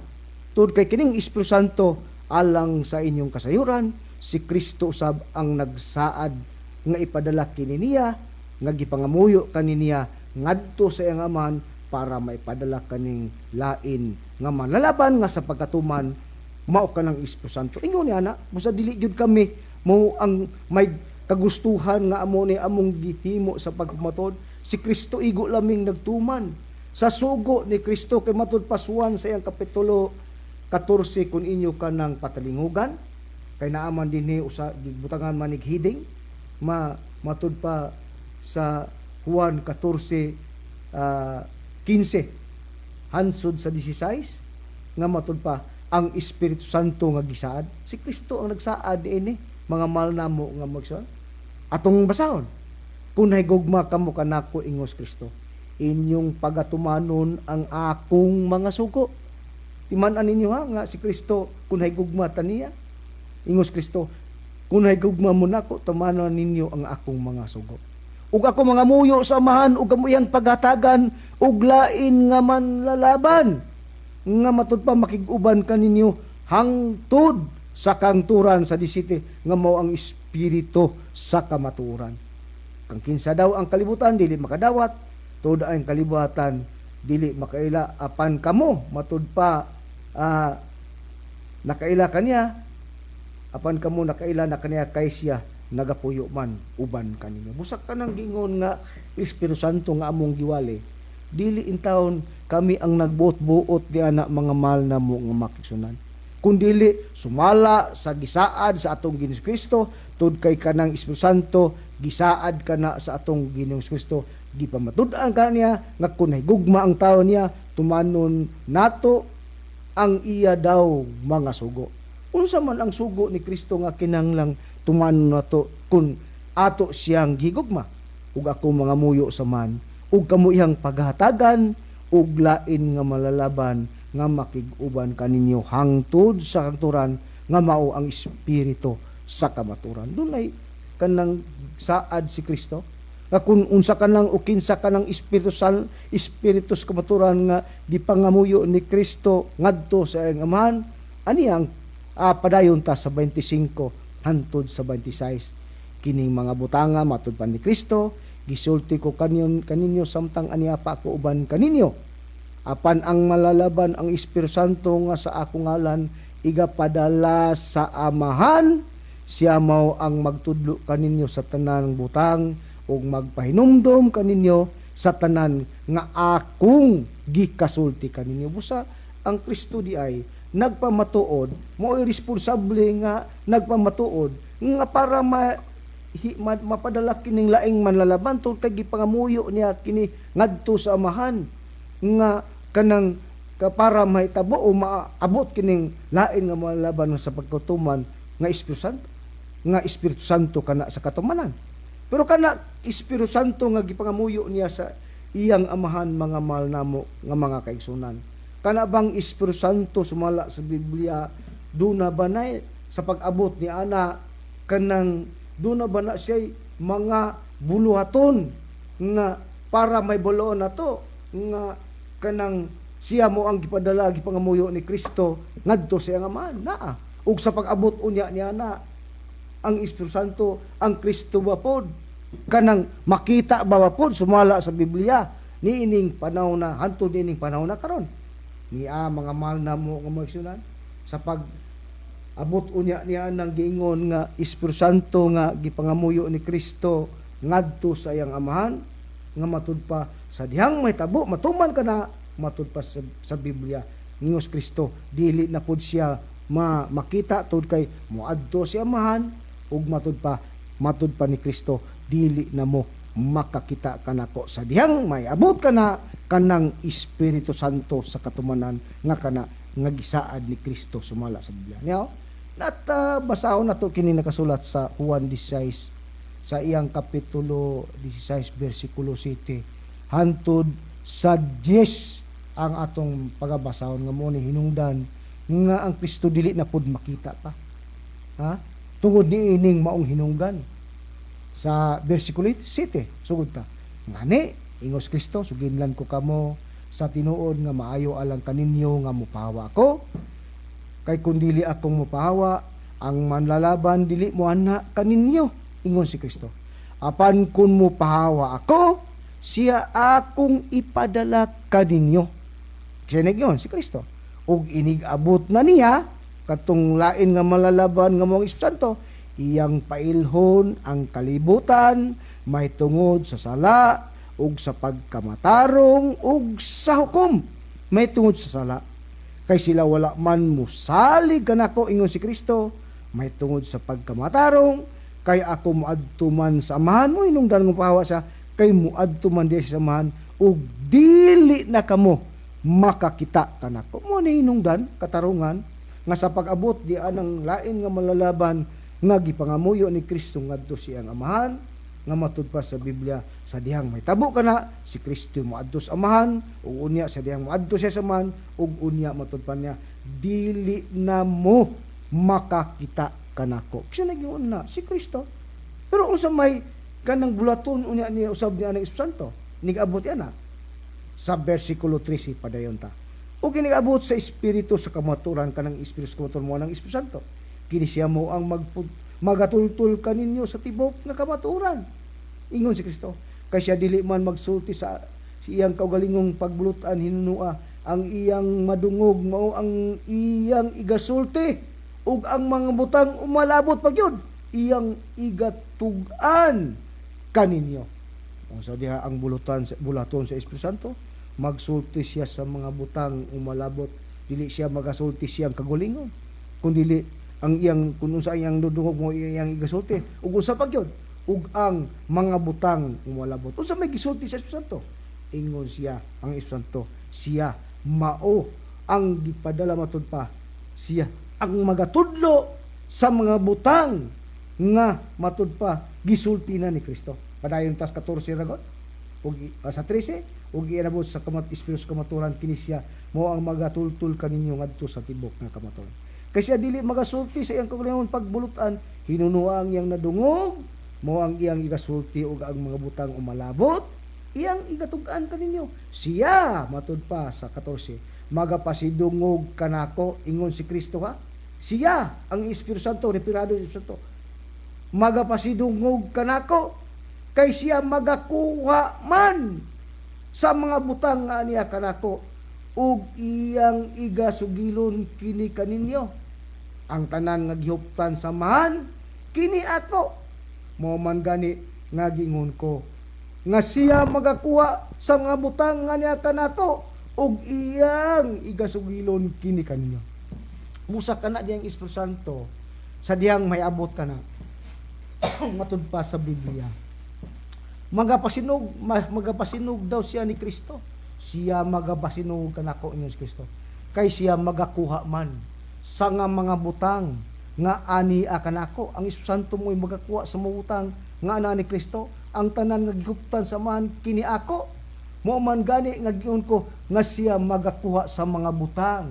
Tuod kay kining Espiritu Santo, alang sa inyong kasayuran, si Kristo usab ang nagsaad nga ipadala kini niya, nga gipangamuyo kani niya ngadto sa iyang Amahan para maipadala kaning lain nga manlalaban nga sa pagkatuman mao kanang Espiritu Santo. Ingon niya na, busa dili gyud kami mo ang may kagustuhan nga amo ni among gihimo sa pagpamatuod. Si Kristo igo laming nagtuman sa sugo ni Kristo, kay matud pa sa Juan sa iyang kapitulo 14, kung inyo kanang patalingugan, kay naaman dinhi usa gibutangan manig heading ma matud pa sa Juan 14 15 hansod sa 16, nga matud pa ang Espiritu Santo nga gisaad, si Kristo ang nagsaad niini, mga mahal namo nga magsaad. Atong basahon: "Kung nahigugma kamo kanako," ingos Kristo, "inyong pagatumanon ang akong mga sugo." Timan-an ninyo ha, nga si Kristo, kung nahigugma ta niya, ingos Kristo, "Kung nahigugma mo nako, tumanon ninyo ang akong mga sugo. Ug ako mangamuyo sa Amahan ug kamo iyang paghatagan og lain nga manlalaban nga matud pa makig-uban kaninyo hangtod sa kangturan," sa 17, "nga mao ang Espiritu sa kamatuoran. Kang kinsa daw ang kalibutan dili makadawat, tuod ang kalibutan dili makaila apan kamo matud pa nakaila kaniya, apan kamo nakaila na kaniya kay siya nagapuyo man uban kaninyo." Busa kanang giingon nga Espiritu Santo nga among giwali, dili intawon kami ang nagbuot-buot di ana, mga mahal na mo nga makigsunan, kundili sumala sa gisaad sa atong Ginoong Kristo, tud kay kanang Espiritu Santo gisaad kana sa atong Ginoong Kristo, gipamatud-an kaniya nga kung nahigugma ang tao niya, tumanon nato ang iya daw mga sugo. Unsa man ang sugo ni Kristo nga kinahanglang tumanon nato kung ato siyang gigugma? "Ug ako mangamuyo sa Amahan ug kamo iyang paghatagan og lain nga malalaban nga makig-uban kaninyo hangtod sa kangturan, nga mao ang Espiritu sa kamaturan." Dunay kanang saad si Kristo nga kung unsa kanang o kinsa kanang Espiritu San Espiritu sa kamaturan nga gipangamuyo ni Kristo ngadto sa iyang Amahan. Ani ang padayon ta sa 25 hantod sa 26. Kining mga butanga, matud pa ni Kristo, gisulti ko kaninyo samtang ania pa ako uban kaninyo. Apan ang Malalaban, ang Espiritu Santo nga sa akong ngalan igapadala sa Amahan, siya mao ang magtudlo kaninyo sa tanan butang ug magpahinumdom kaninyo sa tanan nga akong gikasulti kaninyo. Busa ang Kristo di ay nagpamatuod, mao responsable nga nagpamatuod nga para mapadala kining laing Manlalaban, tungod kay gipangamuyo niya kini ngadto sa Amahan nga kanang ka para mahitabo o maabot kining lain nga Manlalaban sa pagkatuman nga Espiritu Santo, nga Espiritu Santo kana sa katumanan. Pero kana Espiritu Santo nga gipangamuyo niya sa iyang Amahan, mga mahal namo nga mga kaigsunan, kana bang Espiritu Santo sumala sa Biblia, duna ba na sa pag-abot ni ana kanang duna ba na siya mga buluhaton nga para may buloon na to nga kanang siya mo ang gipadala, gipangamuyo ni Kristo ngadto sa iyang Amahan naa? Ug sa pag-abot unya niya na ang Espiritu Santo, ang Kristo ba pod kanang makita ba pod sumala sa Biblia niining panahon na, hantod niining panahon na karon niya, mga mahal na mo nga mga? Sa pag abot unya niya nang giingon nga Espiritu Santo nga gipangamuyo ni Kristo ngadto sa iyang Amahan, nga matud pa sa dihang mahitabo matuman kana matud pa sa Biblia, ningos Kristo dili na pud siya makita tud kay moadto si Amahan, ug matud pa ni Kristo dili na mo makakita kanako sa dihang may abot kana kanang Espiritu Santo sa katumanan nga kana nga gisaad ni Kristo sumala sa Biblia. Niya, nat basahon nato kini nakasulat sa Juan 16, sa iyang kapitulo 16 bersikulo 7 hantod sa 10 ang atong pagabasahon, nga mo ni hinungdan nga ang Kristo dili na pud makita pa, ha, tungod ni ining maong hinungdan. Sa bersikulo 7, sugod ta. Ngani, ingos Kristo, suginlan ko kamo sa tinuod nga maayo alang kaninyo nga mupahawa ako, kay kun dili akong mupahawa, ang Manlalaban dili mo ana kaninyo, ingon si Kristo. Apan kun mupahawa ako, siya akong ipadala kaninyo. Siya nagyon si Kristo. Ug inig abot na niya katong lain nga Malalaban nga mong Espiritu Santo, iyang pailhon ang kalibutan mahitungod sa sala ug sa pagkamatarong ug sa hukom. Mahitungod sa sala, kay sila wala man musalig kanako, ingon si Kristo. Mahitungod sa pagkamatarong, kay ako moadto man sa Amahan. Mo hinungdan mo pahawa sa kay moadto man diya sa Amahan ug dili na kamo makakita kanako. Mo ni hinungdan katarungan nga sa pag-abot di anang lain nga Malalaban nga gipangamuyo ni Kristo ngadto siyang Amahan, nga matud pa sa Biblia sa dihang mahitabo kana si Kristo moadto sa Amahan, ug unya sa dihang moadto siya sa Amahan ug unya matud pa niya dili na mo makakita kanako. Siya nagyon na si Kristo. Pero unsa may kanang bulaton unya niya usab niya ng Espiritu Santo nigabot yan na sa bersikulo 13? Padayon ta. Ug inigabot sa Espiritu sa kamaturan, kanang Espiritu sa kamaturan mo ng Espiritu Santo. Kini siya mo ang magatultul kaninyo sa tibok nga kamaturan. Ingon si Kristo, kay siya dili man magsulti sa si iyang kaugalingong pagbulutan, hinunua ang iyang madungog mao ang iyang igasulti, ug ang mga butang umalabot pa gyud iyang igatug-an kaninyo. Unsa diha ang bulutan sa bulaton sa Espiritu Santo? Magsulti siya sa mga butang umalabot. Dili siya magasulti siyang kagulingon, kundi ang iyang kung unsa iyang dudungog mo iyang igasulti, ug unsa pa gyud ug ang mga butang umalabot. Unsa may gisulti sa Espiritu Santo? Ingon siya, ang Espiritu Santo, siya mao ang gipadala, matud pa siya ang magatudlo sa mga butang nga matud pa gisulti na ni Kristo. Padayon tas 14 ragon ug sa 13, ug ianabot sa kamat Espiritu sa kamaturan, kini siya mo ang magatultul kaninyo ngadto sa tibok nga kamaturan, kay siya dili magasulti sa iyang kaugalingon pagbulutan, hinunua ang iyang nadungog. Mo ang iyang igasulti ug ang mga butang umalabot iyang igatug-an kaninyo. Siya, matud pa sa 14, magapasidungog kanako, ingon si Kristo ha. Siya ang Espiritu Santo, referado sa Espiritu Santo. Magapasidungog kanako kay siya magakuha man sa mga butang nga niya kanako ug iyang igasugilon kini kaninyo. Ang tanan nga gihuptan sa Amahan kini ako. Mao man gani nga giingon ko nga siya magakuha sa mga butang nga niya kanako ug iyang igasugilon kini kaninyo. Busa kana diyang Espiritu Santo sa diyang may abot kana, matud pa sa Biblia, magapasinug daw siya ni Kristo. Siya magapasinug kanako, ingon si Kristo, kay siya magakuha man sa nga mga butang nga ani kanako. Ang Espiritu Santo mo'y magakuha sa mga butang nga ana ni Kristo. Ang tanan nga gihuptan sa Amahan kini ako. Mao man gani nga giingon ko nga siya magakuha sa mga butang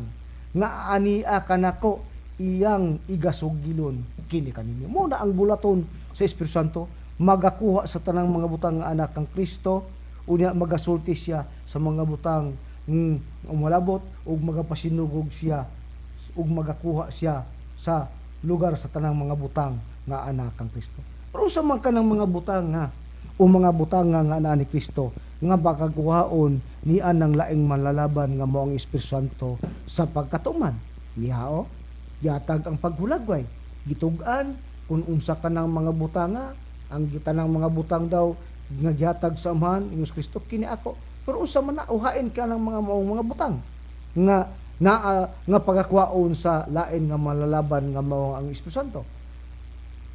nga ani kanako, iyang igasugilon kini kaninyo. Mo na ang bulaton sa Espiritu Santo, magakuha sa tanang mga butang nga anak kang Kristo. Unya magasulti siya sa mga butang umalabot ug magapasinugog siya ug magakuha siya sa lugar sa tanang mga butang nga anak kang Kristo. Pero sa man kanang mga butang nga o mga butang nga ana ni Kristo nga bakakuhaon ni anang laing malalaban nga mao ang Espiritu Santo sa pagkatuman nihao yatag ang paghulagway, gitug-an kung unsa kanang mga butanga, ang gitanang mga butang daw nga gihatag sa Amahan, ingon si Kristo, kini ako. Pero unsa man na uhain ka ng mga maong mga butang nga naa nga pagakuhaon sa lain nga malalaban nga mao ang Espiritu Santo?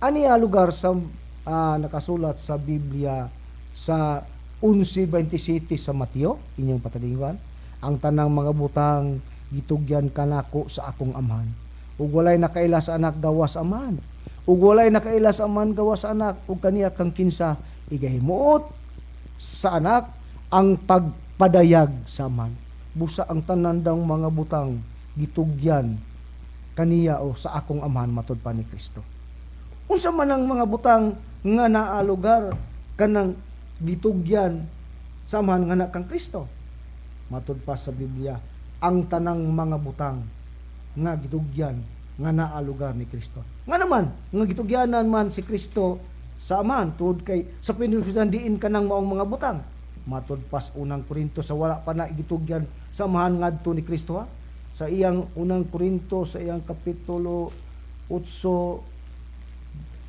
Ani lugar sa nakasulat sa Biblia sa 11:27 sa Mateo, inyong patalingan: "Ang tanang mga butang gitugyan kanako sa akong Amahan, ug walay nakaila sa Anak gawas sa Amahan, ug walay nakaila sa Amahan gawas sa Anak ug kaniya kang kinsa igahimuot sa Anak ang pagpadayag sa Amahan." Busa ang tanan daw mga butang gitugyan kaniya o sa akong Amahan, matud pa ni Kristo. Unsa man ang mga butang nga naa lugar kanang gitugyan sa Amahan nga anak kang Kristo? Matud pa sa Biblia, ang tanang mga butang nga gitugyan nga naa lugar ni Kristo. Nga naman nga gitugyanan man si Kristo sa Amahan tungod kay sa pinususan diin kanang maong mga butang? Matud pas Unang Korinto, sa wala pa na gitugyan sa Amahan ngadto ni Kristo ha. Sa iyang Unang Korinto, sa iyang kapitulo 8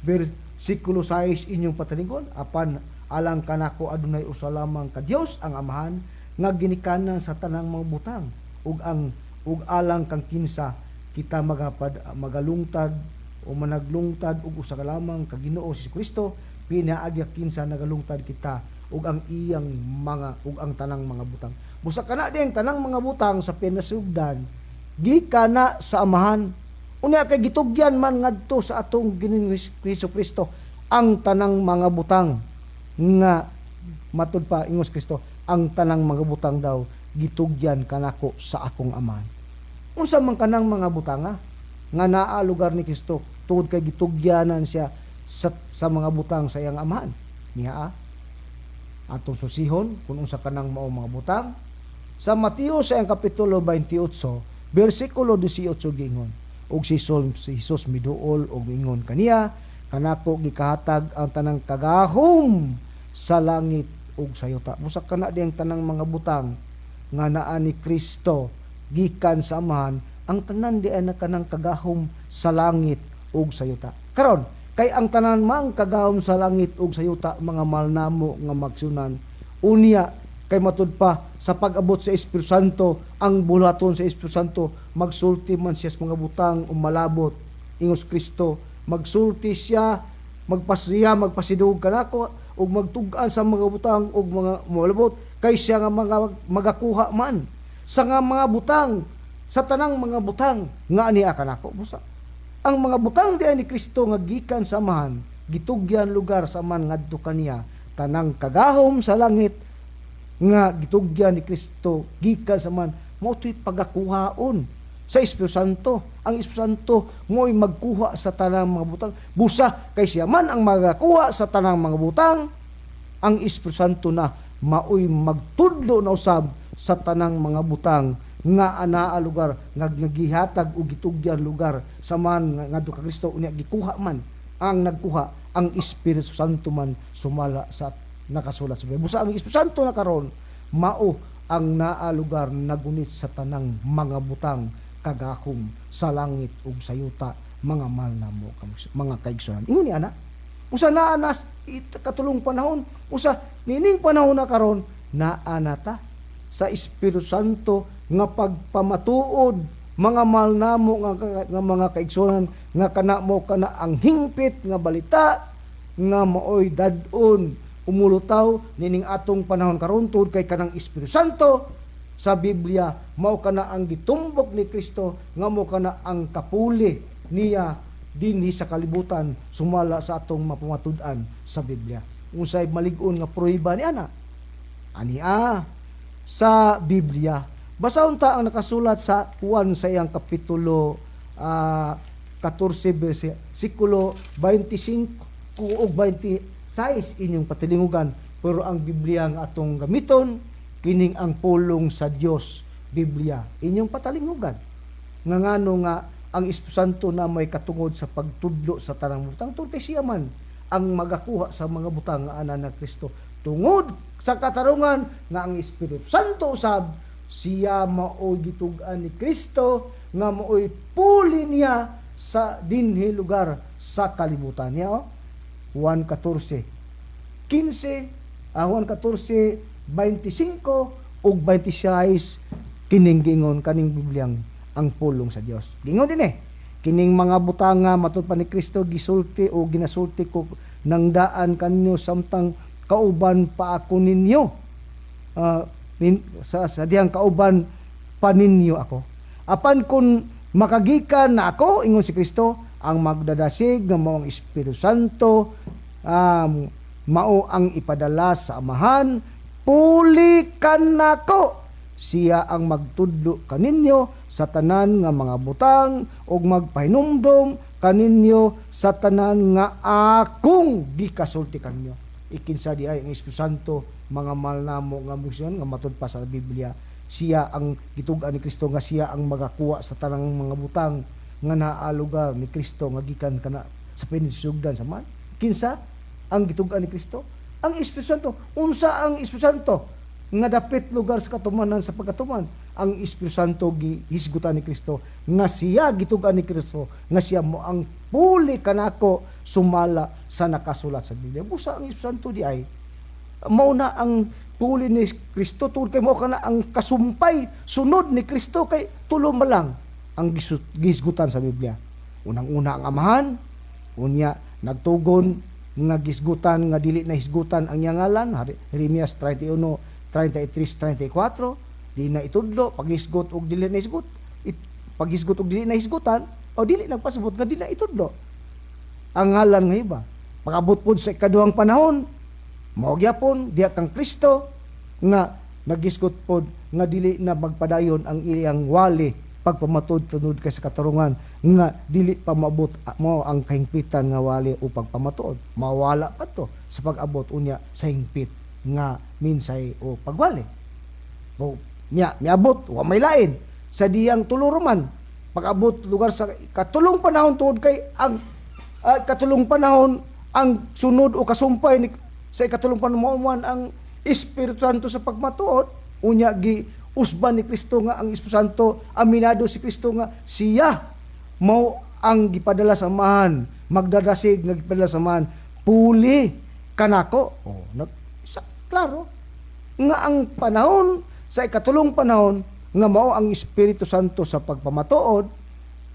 bersikulo 6, inyong patalingon: "Apan alang kanako adunay usa lamang ka Dios, ang Amahan, nga ginikanan sa tanang mga butang, ug ang ug alang kang kinsa kita magapad magalungtad o managlungtad, ug usa ka lamang ka Ginoo, si Kristo, pinaagi kinsa nagalungtad kita ug ang iyang mga ug ang tanang mga butang." Busa kana din tanang mga butang sa pinasugdan gikan na sa Amahan. Unya kay gitugyan man ngadto sa atong Ginoong Hesus Kristo ang tanang mga butang nga matud pa ingos Kristo, ang tanang mga butang daw gitugyan kanako sa akong Amahan. Unsa man kanang mga butanga nga naa lugar ni Kristo tungod kay gitugyanan siya sa mga butang sa iyang Amahan? Niya atong susihon kung unsa kanang mao mga butang. Sa Mateo, sa iyang kapitulo 28 bersikulo 18, giingon, "Ug si Jesus miduol og miingon kaniya, 'Kanako gikahatag ang tanang kagahom sa langit ug sa yuta.'" Busa kana diyang tanang mga butang nga naa ni Kristo gikan sa Amahan, ang tanan di na kanang kagahom sa langit ug sa yuta. Karon kay ang tanan mang kagahom sa langit ug sa yuta, mga mahal namo nga magsunan, unya kay matud pa sa pag-abot sa Espiritu Santo, ang buluhaton sa Espiritu Santo, magsulti man siya sa mga butang umalabot, ingos Kristo, magsulti siya, magpasiya, magpasidug kanako ug magtug-an sa mga butang ug mga malabot, kay siya nga mga magakuha man sa nga mga butang, sa tanang mga butang nga aniya kanako. Busa ang mga butang diay ni Kristo nga gikan sa Amahan, gitugyan lugar sa Amahan ngadto kaniya, tanang kagahom sa langit nga gitugyan ni Kristo gikan sa Amahan, mao to'y pagakuhaon sa Sa Espiritu Santo. Ang Espiritu Santo mo'y magkuha sa tanang mga butang. Busa kay siya man ang magakuha sa tanang mga butang, ang Espiritu Santo na maoy magtudlo na usab sa tanang mga butang nga anaa lugar nga gihatag o gitugyan lugar sa man nga ngadto ka Kristo. Unya gikuha man ang nagkuha ang Espiritu Santo man sumala sa nakasulat sa Biblia. Busa ang Espiritu Santo na karon mao ang naa lugar nagunit sa tanang mga butang kagahom sa langit ug sa yuta, mga mahal namo mga kaigsuonan. Ingon ni ana, usa naa nas katulong panahon, usa nining panahon na karon naa na ta sa Espiritu Santo nga pagpamatuod, mga mahal namo nga mga kaigsuonan, nga kana mo kana ang hingpit nga balita nga maoy dad-on umulutaw nining atong panahon karon, tungod kay kanang Espiritu Santo sa Biblia mao kana ang gitumbok ni Kristo nga mao kana ang kapuli niya dinhi sa kalibutan sumala sa atong mapamatud-an sa Biblia. Unsay malig-on nga pruweba ni ana? Ania sa Biblia. Basahon ta ang nakasulat sa Juan sa iyang kapitulo 14 versikulo 25 ug 26, inyong patilingugan, pero ang Biblia nga atong gamiton kining ang pulong sa Dios Biblia, inyong patalingugan nga ngano nga ang Espiritu Santo na may katungod sa pagtudlo sa tanang butang, tungod kay siya man ang magakuha sa mga butang nga ana na Kristo, tungod sa katarungan nga ang Espiritu Santo usab siya maoy gitug-an ni Kristo nga maoy puli niya sa dinhi lugar sa kalibutan niya, oh. Juan 14 15, Juan 14 25 ug 26, kining gingon kaning Bibliang ang pulong sa Dios. Gingon din eh. Kining mga butang nga matud pa ni Kristo gisulti o ginasulti ko nang daan kanyo samtang kauban pa ako ninyo. Sa dihang kauban pa ninyo ako. Apan kung makagikan na ako, ingon si Kristo, ang magdadasig nga mao ang Espiritu Santo, mao ang ipadala sa Amahan, puli kanako. Siya ang magtudlo kaninyo sa tanan nga mga butang ug magpahinumdom kaninyo sa tanan nga akong gikasulti kanyo. Ikinsa di ay ang Espiritu Santo, mga mahal namo nga misyon, nga matud pa sa Biblia siya ang gitug-an ni Kristo nga siya ang magakuha sa tanang mga butang nga naa lugar ni Kristo nga gikan kana sa pinisugdan sa man? Kinsa ang gitug-an ni Kristo? Ang Espiritu Santo. Unsa ang Espiritu Santo nga dapit lugar sa katumanan sa pagkatuman? Ang Espiritu Santo gihisgutan ni Kristo nga siya gitug-an ni Kristo nga siya mo ang puli kanako sumala sa nakasulat sa Biblia. Busa ang Espiritu Santo di ay mao na ang puli ni Kristo, tungod kay mao kana ang kasumpay sunod ni Kristo, kay tulo man lang ang gihisgutan sa Biblia. Unang-una ang Amahan, unya nagtugon nga gisgutan nga dili na hisgutan ang iyang ngalan, Jeremias 31 33 34, di na itudlo paghisgot og dili na hisgot it, paghisgot og dili na hisgutan o dili nagpasabot nga dili na itudlo ang ngalan nga iba. Pag-abot pod sa ikaduhang panahon, mao gyapon diha kang Kristo nga nagisgot pod nga dili na magpadayon ang iyang wali pagpamatud tunod kay sa katarungan nga dili pa maabot mo ang kahingpitan nga wali o pagpamatuod. Mawala pa to sa pag-abot unya sa hingpit nga minsay o pagwali. O niya miabot wa may lain sa diyang tuluruman pag-abot lugar sa katulong panahon, tungod kay ang katulong panahon ang sunod o kasumpay ni sa ikatulong panahon man ang Espiritu Santo sa pagmatuod. Unya gi usban ni Kristo nga ang Espiritu Santo, aminado si Kristo nga siya mao ang gipadala sa Amahan, magdadasig nga gipadala sa Amahan, puli kanako. Oh, sa, klaro nga ang panahon sa ikatulong panahon nga mao ang Espiritu Santo sa pagpamatuod,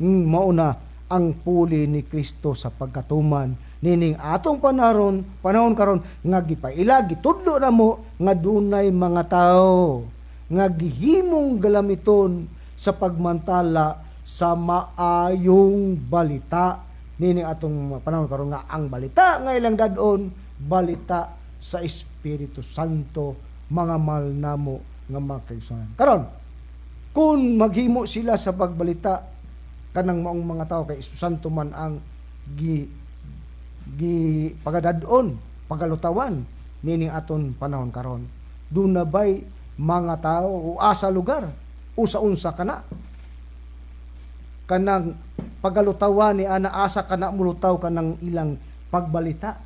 mao na ang puli ni Kristo sa pagkatuman nining atong panahon karon nga gipaila, gitudlo na mo nga dunay mga tao nga gihimong galamiton sa pagmantala sa maayong balita nining atong panahon karon, nga ang balita nga ilang dadon, balita sa Espiritu Santo, mga mahal namo nga mga kaigsuonan. Karon, Kung maghimo sila sa pagbalita kanang maong mga tao, kay Espiritu Santo man ang gi gi pagadad-on, pagalutawan nining aton panahon karon. Duna bay mga tao o asa lugar o sa unsa kana kanang pagalutawan ni ana, asa kana mulutaw kanang ilang pagbalita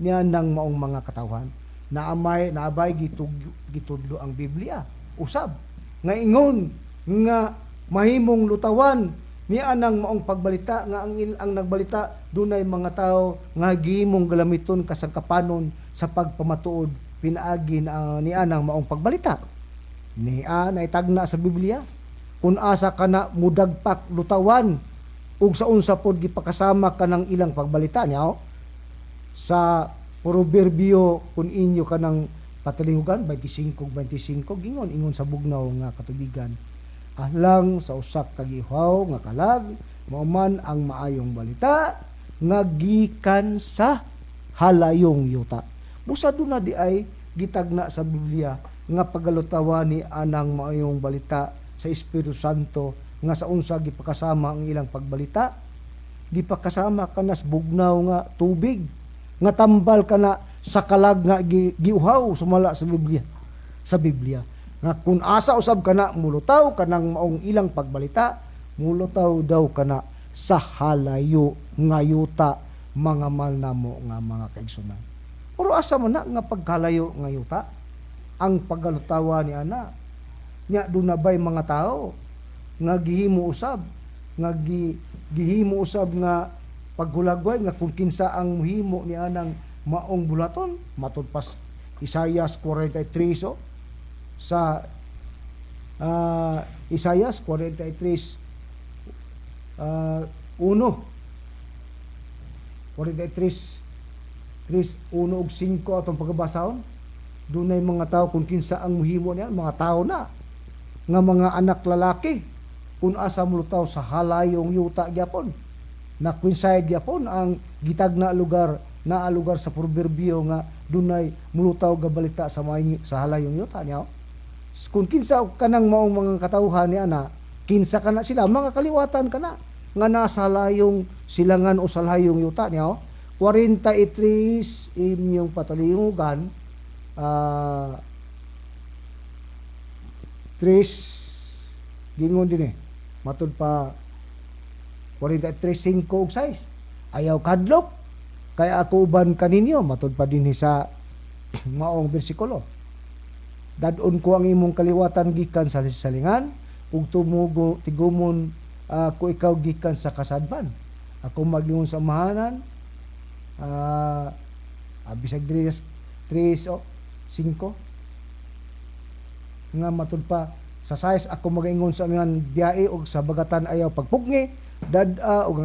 niya ng maong mga katawhan? Naamay naabay gitudlo ang Biblia usab nga ingon nga mahimong lutawan ni anang maong pagbalita, nga ang nagbalita dunay mga tao nga gihimong galamiton kasangkapanon sa pagpamatuod pinaagi na ni anang maong pagbalita ni naitagna sa Biblia kung asa kana mudagpak lutawan ug sa unsa pod gipakasama kanang ilang pagbalita niya, oh. Sa Proverbio, kung inyo kanang patalingugan, 25 25, gingon ingon sa bugnaw nga katubigan, "Ahlang sa usak ka gihaw nga kalag mao man ang maayong balita nga gikan sa halayong yuta." Busa duna di ay gitagna sa Biblia nga pagalutawan ni anang maayong balita sa Espiritu Santo, nga sa unsa gipakasama ang ilang pagbalita, gipakasama kanas bugnaw nga tubig nga tambal kana sa kalag nga giuhaw sumala sa Biblia, nga kung asa usab kana mulutaw kanang maong ilang pagbalita, mulutaw daw kana sa halayo nga yuta, mga mahal namo nga mga kaigsunan. Pero asa man na nga pagkalayo nga yuta ang paggalutawa ni ana nya? Duna bay mga tao nga gihimo usab nga gihimo usab nga paghulagway nga kung kinsa ang muhimo ni anang maong bulaton? Matud pas Isaias 43, oh, sa Isaias 43 1, 43 3 1 ug 5 atong pagabasahon. Dunay mga tao kung kinsa ang muhimo niya, mga tao na nga mga anak lalaki, kung asa mulutaw sa halayong yuta gyapon na coincide gyapon ang gitagna lugar na lugar sa Proverbio nga dunay mulutaw ga balita sa halayong yuta niya. Kung kinsa kanang maong mga katawhan ni ana, kinsa kana sila, mga kaliwatan kana nga nasa layong silangan o sa layong yuta niya. 43, inyong patalingugan, 3, gingon din eh matud pa 43:5 ug 6, "Ayaw kadlok kay ako uban kaninyo." Matud pa dinhi sa maong bersikulo, "Dadon ko ang imong kaliwatan gikan sa silangan ug tumugo tigumon ko ikaw gikan sa kasadpan. Ako magingon sa amihanan." Bisag diri 3 o 5 nga matud pa sa 6, "Ako magaingon sa amihan, biyae, og sa habagatan, ayaw pagpugngi. Dad-a og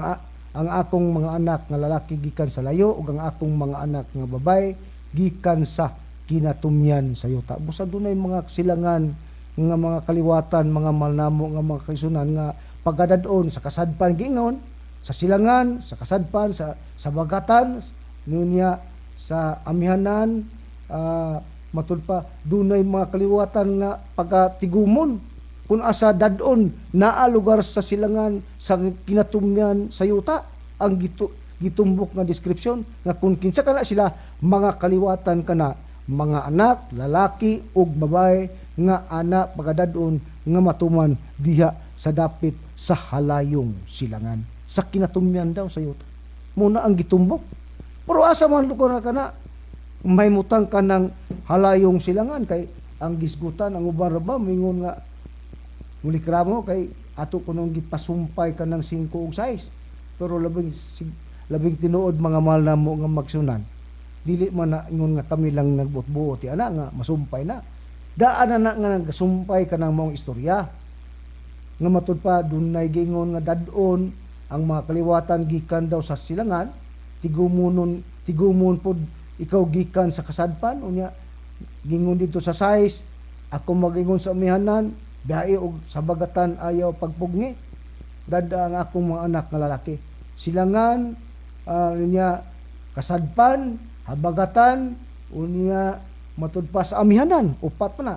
ang akong mga anak nga lalaki gikan sa layo ug ang akong mga anak nga babae gikan sa kinatumyan sa yuta." Busa dunay mga silangan nga mga kaliwatan, mga malnamo nga mga kaigsunan, nga pagkadadon sa kasadpan, giingon sa silangan, sa kasadpan, sa habagatan nunya, sa amihanan, matud pa dunay mga kaliwatan nga pagatigumon kung asa dadon naa lugar sa silangan, sa kinatumyan sa yuta, ang gitumbok nga description nga kung kinsa kana sila, mga kaliwatan kana, mga anak lalaki ug babae nga ana pagadadon nga matuman diha sa dapit sa halayong silangan, sa kinatumyan daw sa yuta muna ang gitumbok. Pero asa man lugar na kana mahimutang ka ng halayong silangan? Kay ang gisgutan, ang uban ra ba mingon nga mulikramo kay ato kunong gipasumpay ka ng 5 ug 6. Pero labing tinuod, mga mahal namo nga magsunan, dili man na ingon nga kami lang nagbuot-buot ti ana nga masumpay na. Daan na na nga nagasumpay ka ng maong istorya nga matud pa dunay giingon nga dad-on ang mga kaliwatan gikan daw sa silangan, tigumunon, tigumon pod ikaw gikan sa kasadpan. Unya gingon dito sa 6, "Ako magingon sa amihanan, biyae, og sa habagatan, ayaw pagpugni. Dada ang akong mga anak nga lalaki." Silangan, unya kasadpan, habagatan, unya matud pa sa amihanan, upat pa na.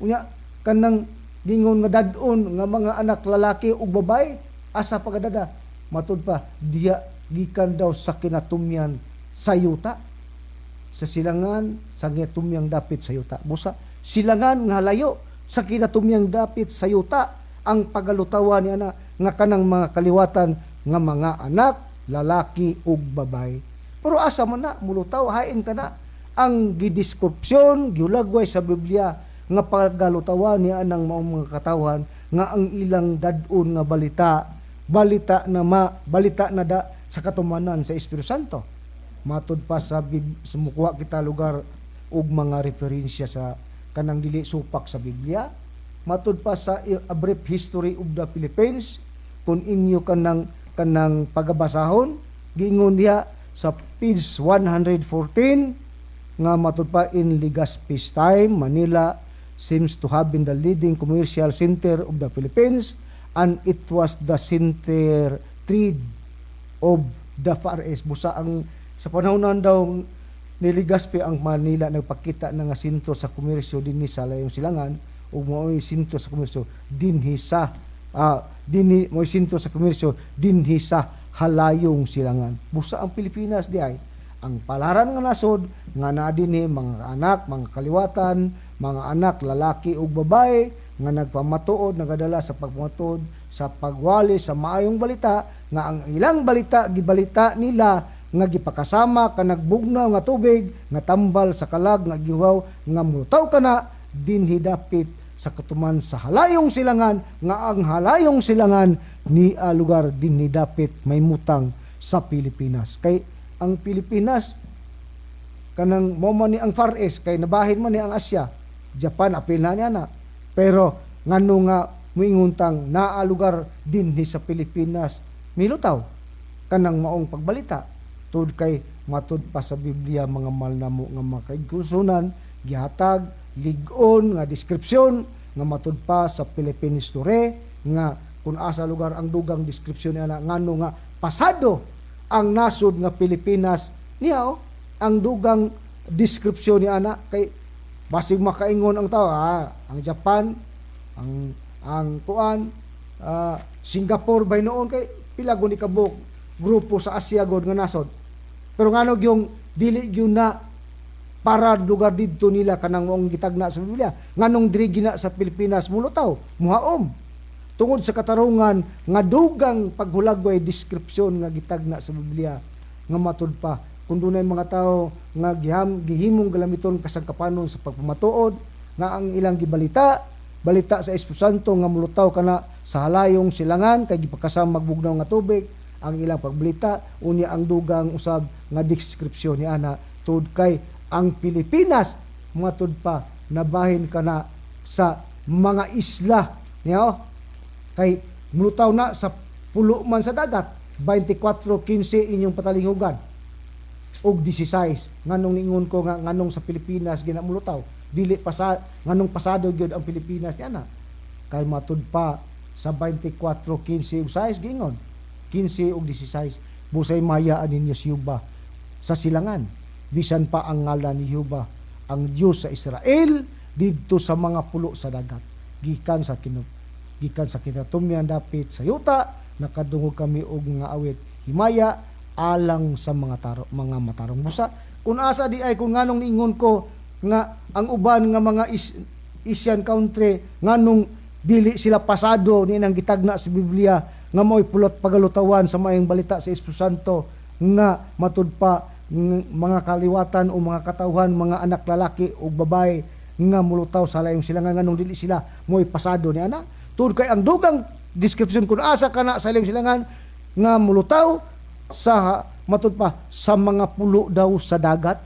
Unya kanang Gingon nga dad-on nga mga anak lalaki ug babae, asa pagadada? Matud pa diha gikan daw sa kinatumyan sa yuta, sa silangan sa kinatumyang dapit sa yuta. Busa silangan nga layo sa kinatumyang dapit sa yuta ang pagalutawan ni ana nga kanang mga kaliwatan nga mga anak lalaki ug babae. Pero asa man na mulutaw? Hain kana ang gideskripsyon, gihulagway sa Biblia nga pagalutawan ni anang maong mga katawhan nga ang ilang dad-on nga balita, balita na ma balita na da sa katumanan sa Espiritu Santo? Matud pa sa mukuha kita lugar og mga referensya sa kanang dili supak sa Biblia. Matud pa sa A Brief History of the Philippines, kung inyo kanang pagabasahon, giingon diha sa page 114 nga matud pa, in Legazpi's time, Manila seems to have been the leading commercial center of the Philippines and it was the center trade of the Far East. Busa ang sa panahon daw ni Legazpi, ang Manila nagpakita na nga sentro sa komersyo dinhi sa Layong Silangan ug mao'y sentro sa komersyo dinhi sa dinhi, mao'y sentro sa komersyo dinhi sa Halayong Silangan. Busa ang Pilipinas di ay ang palaran nga nasod nga naa dinhi mga anak, mga kaliwatan, mga anak lalaki ug babae nga nagpamatuod, nagadala sa pagpamatuod sa pagwali sa maayong balita nga ang ilang balita, gibalita nila nga gipakasama kanag bugnaw nga tubig nga tambal sa kalag nga gihuwaw nga mulutaw kana dinhi dapit sa katuman sa Halayong Silangan, nga ang Halayong Silangan ni a lugar dinhi dapit may mutang sa Pilipinas. Kay ang Pilipinas kanang mo man ni ang Far East, kay nabahin man ni ang Asia, Japan, apil na niya na. Pero ngano nga muingon tang naa lugar dinhi sa Pilipinas milutaw kanang maong pagbalita? Tud kay matud pa sa Biblia, mga mahal namo nga mga kaigsuonan, gihatag lig-on nga deskripsyon nga matud pa sa Philippine History nga kung asa lugar ang dugang deskripsyon niya na ngano nga pasado ang nasod nga Pilipinas niya. Oh, ang dugang deskripsyon ni ana, kay basig makaingon ang tao, ang Japan, ang kuan, Singapore bay noon, kay pila guni kabuk grupo sa Asia god nga nasod. Pero ngano yung dili gyud na para lugar didto nila kanang maong gitagna sa Biblia? Nganong diri gina sa Pilipinas mulutaw, muhaom? Tungod sa katarungan nga dugang paghulagway, deskripsyon nga gitagna sa Biblia nga matud pa kung dunay mga tao nga gihimong galamiton kasangkapanon sa pagpamatuod nga ang ilang gibalita, balita sa Espiritu Santo nga mulutaw kana sa Halayong Silangan kay gipakasama magbugnaw nga tubig ang ilang pagbalita. Unya ang dugang usab nga deskripsyon ni ana, tud kay ang Pilipinas matud pa nabahin kana sa mga isla niya, oh. Kay mulutaw na sa pulo man sa dagat, 24:15 inyong patalinghugan og 16. Nganong niingon ko nga nganong sa Pilipinas gina mulutaw, dili pasa, nganong pasado gyud ang Pilipinas niya na? Kay matud pa sa 24:15 ug 6, giingon 15 ug 16, busay mayaan ninyo si Jehova sa silangan, bisan pa ang ngalan ni Jehova ang Dios sa Israel didto sa mga pulo sa dagat. Gikan sa kinatumyan dapit sa yuta, nakadungog kami og mga awit himaya alang sa mga matarong. Busa kung asa di ay kung nganong niingon ko nga ang uban nga mga Asian country, nganong dili sila pasado ni nang gitagna sa Biblia nga mao'y pulot pagalutawan sa maayong balita sa Espiritu Santo nga matud pa mga kaliwatan o mga katawhan, mga anak lalaki o babae nga mulutaw sa Halayong Silangan, nganong dili sila mo'y pasado ni ana? Tud kay ang dugang description kung asa kana sa Halayong Silangan nga mulutaw sa matud pa sa mga pulo daw sa dagat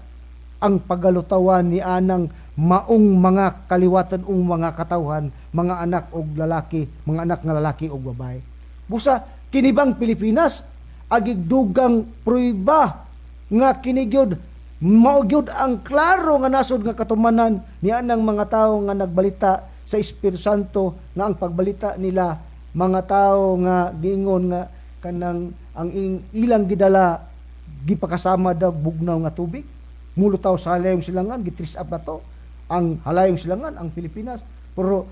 ang pagalutawan ni anang maong mga kaliwatan ug mga katawhan, mga anak og lalaki, mga anak nga lalaki og babae. Busa kini bang Pilipinas agig dugang prueba nga kini gyud mao gyud ang klaro nga nasod nga katumanan ni anang mga tawo nga nagbalita sa Espiritu Santo nga ang pagbalita nila, mga tao nga giingon nga kanang ang ilang gidala gipakasama daw bugnaw nga tubig, mulutaw sa Halayong Silangan, gitris up na to ang Halayong Silangan, ang Pilipinas. Pero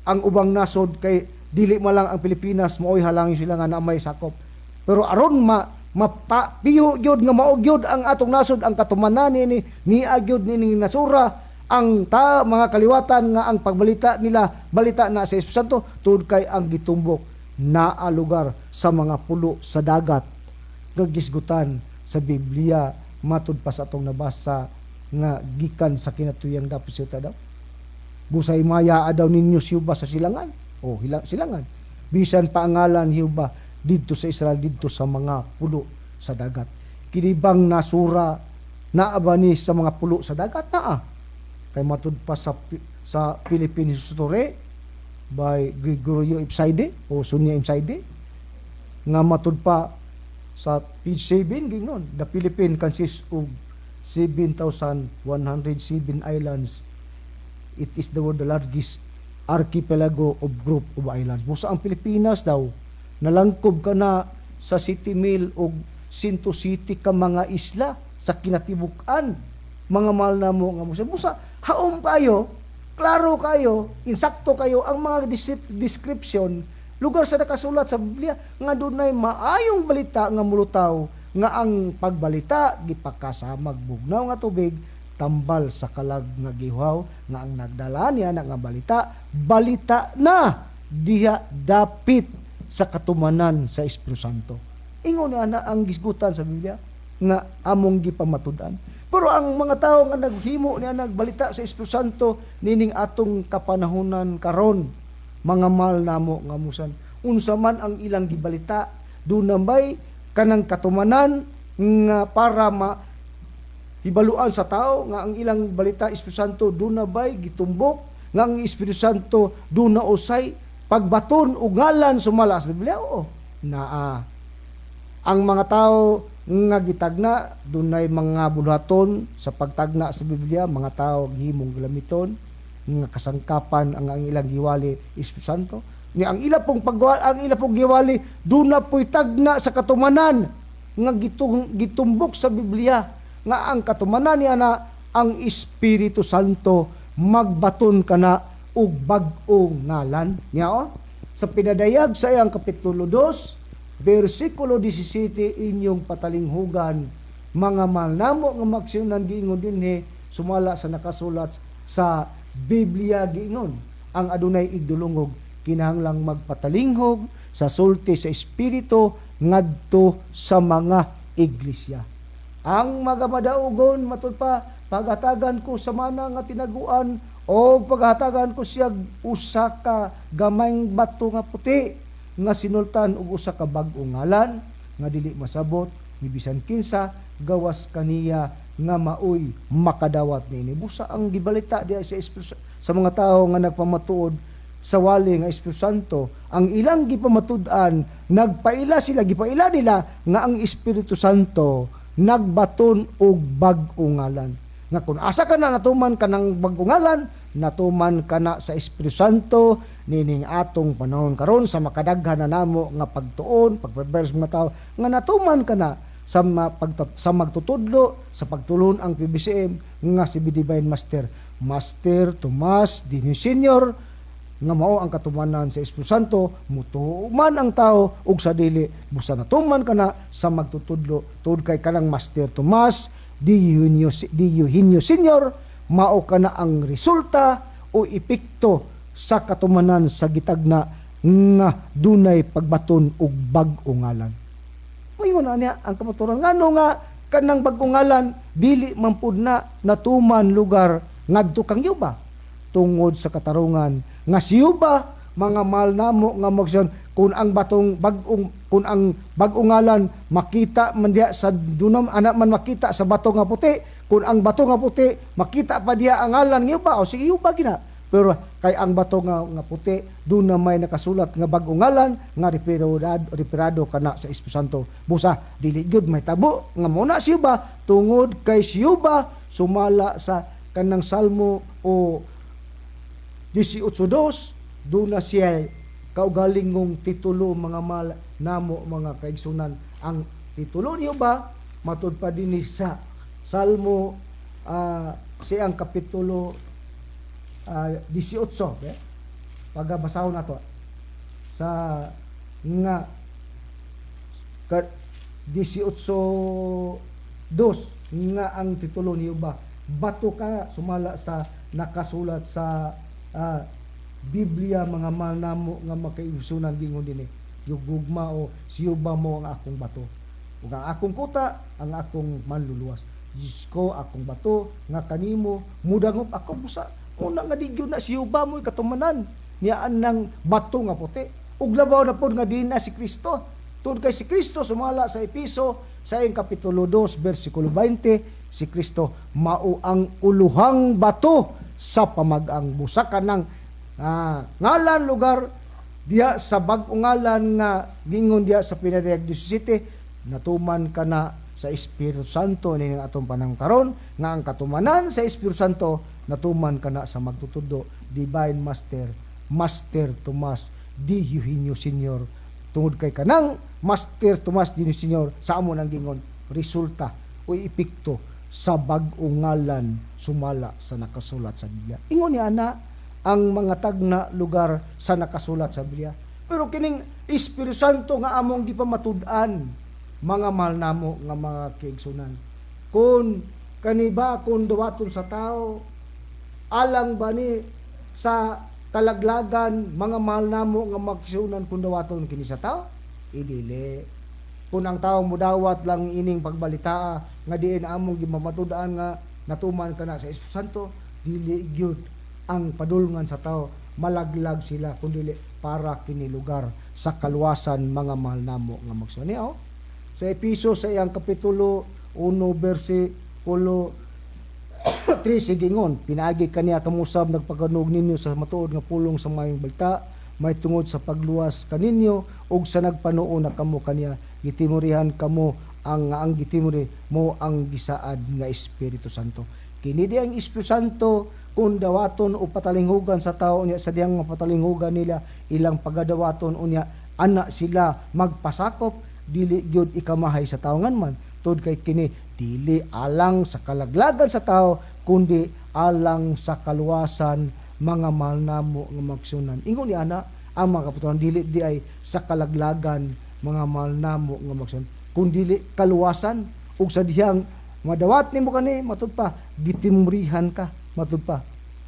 Ang ubang nasod kay dili man lang ang Pilipinas maoy halangin sila nga na may sakop. Pero aron ma mapapiho gyud nga mao gyud ang atong nasod, ang katumanan ni niya gyud nining nasura ang ta mga kaliwatan nga ang pagbalita nila balita na sa Espiritu Santo, tungod kay ang gitumbok naa lugar sa mga pulo sa dagat nga gisgutan sa Biblia, matud pa sa atong nabasa nga gikan sa kinatuyang dapit sa daw. Busay maya daw ninyo si Huba sa silangan o silangan, bisan pa ang ngalan Huba didto sa Israel, didto sa mga pulo sa dagat. Kini bang nasura naa ba ni sa mga pulo sa dagat? Naa, kay matud pa sa Philippine History by Gregorio Ipsaide o Sonia Ipsaide nga matud pa sa page 7, gingon, "The Philippine consists of 7,107 islands. It is the world largest archipelago of group of islands." Busa ang Pilipinas daw nalangkob ka na sa city mil og 107 ka mga isla sa kinatibuk-an, mga mahal namo nga musa. Busa haom kayo, klaro kayo, insakto kayo ang mga description lugar sa nakasulat sa Biblia nga dunay maayong balita nga mulutaw, nga ang pagbalita gipakasamag bugnaw nga tubig tambal sa kalag nga gihaw, nga ang nagdala niya na nga balita, balita na diha dapit sa katumanan sa Espiritu Santo. Ingon na ana ang gisgutan sa Biblia nga among gipamatud-an. Pero ang mga tao nga naghimo niya nagbalita sa Espiritu Santo nining atong kapanahonan karon, mga mahal namo nga musan, unsa man ang ilang gibalita, duna bay kanang katumanan nga para ma hibaluan sa tao nga ang ilang balita Espiritu Santo, duna bay gitumbok nga ang Espiritu Santo duna usay pagbaton og ngalan sumala sa Biblia? Oo, naa. Ang mga tao nga gitagna, dunay mga buluhaton sa pagtagna sa Biblia, mga tao gihimong galamiton nga kasangkapan ang ilang giwali Espiritu Santo. Ni ang ila pong pagwa, ang ila pong giwali, duna po'y tagna sa katumanan nga gitumbok sa Biblia nga ang katumanan niya na ang Espiritu Santo magbaton kana og bag-ong ngalan niya, oh. Sa pinadayag sa iyang kapitulo 2 bersikulo 17, inyong patalinghugan, mga mahal namo nga magsyonan, giingon dinhi sumala sa nakasulat sa Biblia, giingon, ang adunay igdulungog kinahanglang magpatalinghog sa sulti sa Espiritu ngadto sa mga iglesia. Ang magamadaugon, matud pa, paghatagan ko sa mana nga tinaguan o paghatagan ko siya usa ka gamayng bato nga puti nga sinultan og usa ka bag-ong ngalan nga dili masabot ni bisan kinsa gawas kaniya nga maoy makadawat niini. Busa ang gibalita diha sa Espiritu sa mga tawo nga nagpamatuod sa wali nga Espiritu Santo, ang ilang gipamatud-an, nagpaila sila, gipaila nila nga ang Espiritu Santo nagbaton og bag-ong ngalan. Nga kung asa ka na natuman ka ng bag-ong ngalan, natuman ka na sa Espiritu Santo nining atong panahon karon sa makadaghan na namo nga pagtuon, pagprepare sa mga tao nga natuman ka na sa magtutudlo sa pagtulon ang PBCM nga si Divine Master Master Tomas Dino Senior, nga mao ang katumanan sa Espiritu Santo, mutuo man ang tao ug sa dili, busa natuman ka na sa magtutudlo tungod kay kanang Master Tomas Di Eugenio Senior, mao kana ang resulta o epekto sa katumanan sa gitagna nga dunay pagbaton og bag-ong ngalan. Moingon na niya ang kamaturan, ngano nga kanang bag-ong ngalan dili man pud na natuman lugar ngadto kang Yuba? Tungod sa katarungan nga si Yuba, mga mahal namo nga magsyon, kung ang batong bag-ong kung ang bag-ong ngalan makita man diha sa dunam anak man makita sa bato nga puti, kung ang bato nga puti makita pa diha ang ngalan nga Yuba, o sige, Yuba gina. Pero kay ang bato nga puti doon na may nakasulat nga bag-ong ngalan nga referado referado kana sa Espiritu Santo, busa dili gyud mahitabo nga muna si Yuba, tungod kay si Yuba sumala sa kanang Salmo o 18:2, doon na siya kaugalingong titulo. Mga mal namo mga kaigsunan, ang titulo niyo ba matud pa dinhi sa Salmo siyang kapitulo 18, eh? Pagabasahon nato sa nga ka 18:2 nga ang titulo niyo ba bato ka sumala sa nakasulat sa Biblia, mga mahal namo nga makaigsunan. Gingon dinhi, yung gugma o siyo ba mo ang akong bato ug ang akong kuta, ang akong manluluwas. Diyos ko, akong bato nga kanimo mudangop ako busa. Una nga di gyud na siyo ba mo katumanan niya ng bato nga puti, ug labaw na pod nga di na si Kristo, tungod kay si Kristo sumala sa Episo sa iyang kapitulo 2 bersikulo 20, si Kristo mao ang uluhang bato sa pamag-ang. Busa kanang ngalan lugar diha sa bag-ong ngalan nga gingon diha sa Pinadayag 17, natuman ka na sa Espiritu Santo ni atong panahon karon, nga ang katumanan sa Espiritu Santo natuman ka na sa magtutudlo, Divine Master, Master Tomas D. Eugenio Senior, tungod kay kanang Master Tomas D. Eugenio Senior sa amo nang gingon resulta o epekto sa bag-ong ngalan sumala sa nakasulat sa Biblia. Ingon ni ana ang mga tagna lugar sa nakasulat sa Biblia. Pero kining Espiritu Santo nga among gipamatud-an, mga mahal namo nga mga kaigsunan, kung kaniba kung dawaton sa tao, alang ba ni sa kalaglagan, mga mahal namo nga magsunan, kung dawaton kini sa tao? Idili. Kung ang tao mudawat lang ining pagbalita nga diin among gimamatud-an nga natuman kana sa Espiritu Santo, dili gyud ang padulngan sa tao, malaglag sila, kundi para kini lugar sa kaluwasan, mga mahal namo nga magsunan. Oh, sa Episo sa iyang kapitulo 1 bersikulo 3 sigingon, "Pinaagi kaniya kamusab nagpakanog ninyo sa matuod nga pulong sa maayong balita may tungod sa pagluwas kaninyo, ug sa nagpanuo na kamo kaniya, gitimurihan kamo ang gitimuri mo ang gisaad nga Espiritu Santo." Kini di ang Espiritu Santo, kung dawaton o patalinghugan sa tao unya sa diyang mapatalinghugan nila ilang pagadawaton, unya ana sila magpasakop, dili gyud ikamahay sa tao ngan man, tud kay kini dili alang sa kalaglagan sa tao kundi alang sa kaluwasan, mga mahal namo nga magsunan. Ingon ni ana ang mga kaputuran, dili di ay sa kalaglagan, mga mahal namo nga magsunan, kundi kaluwasan, ug sa dihang madawat nimo kani, matud pa gitimrihan ka, matud pa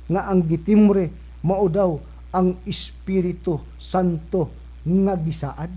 nga ang gitimre mao daw ang Espiritu Santo nga gisaad.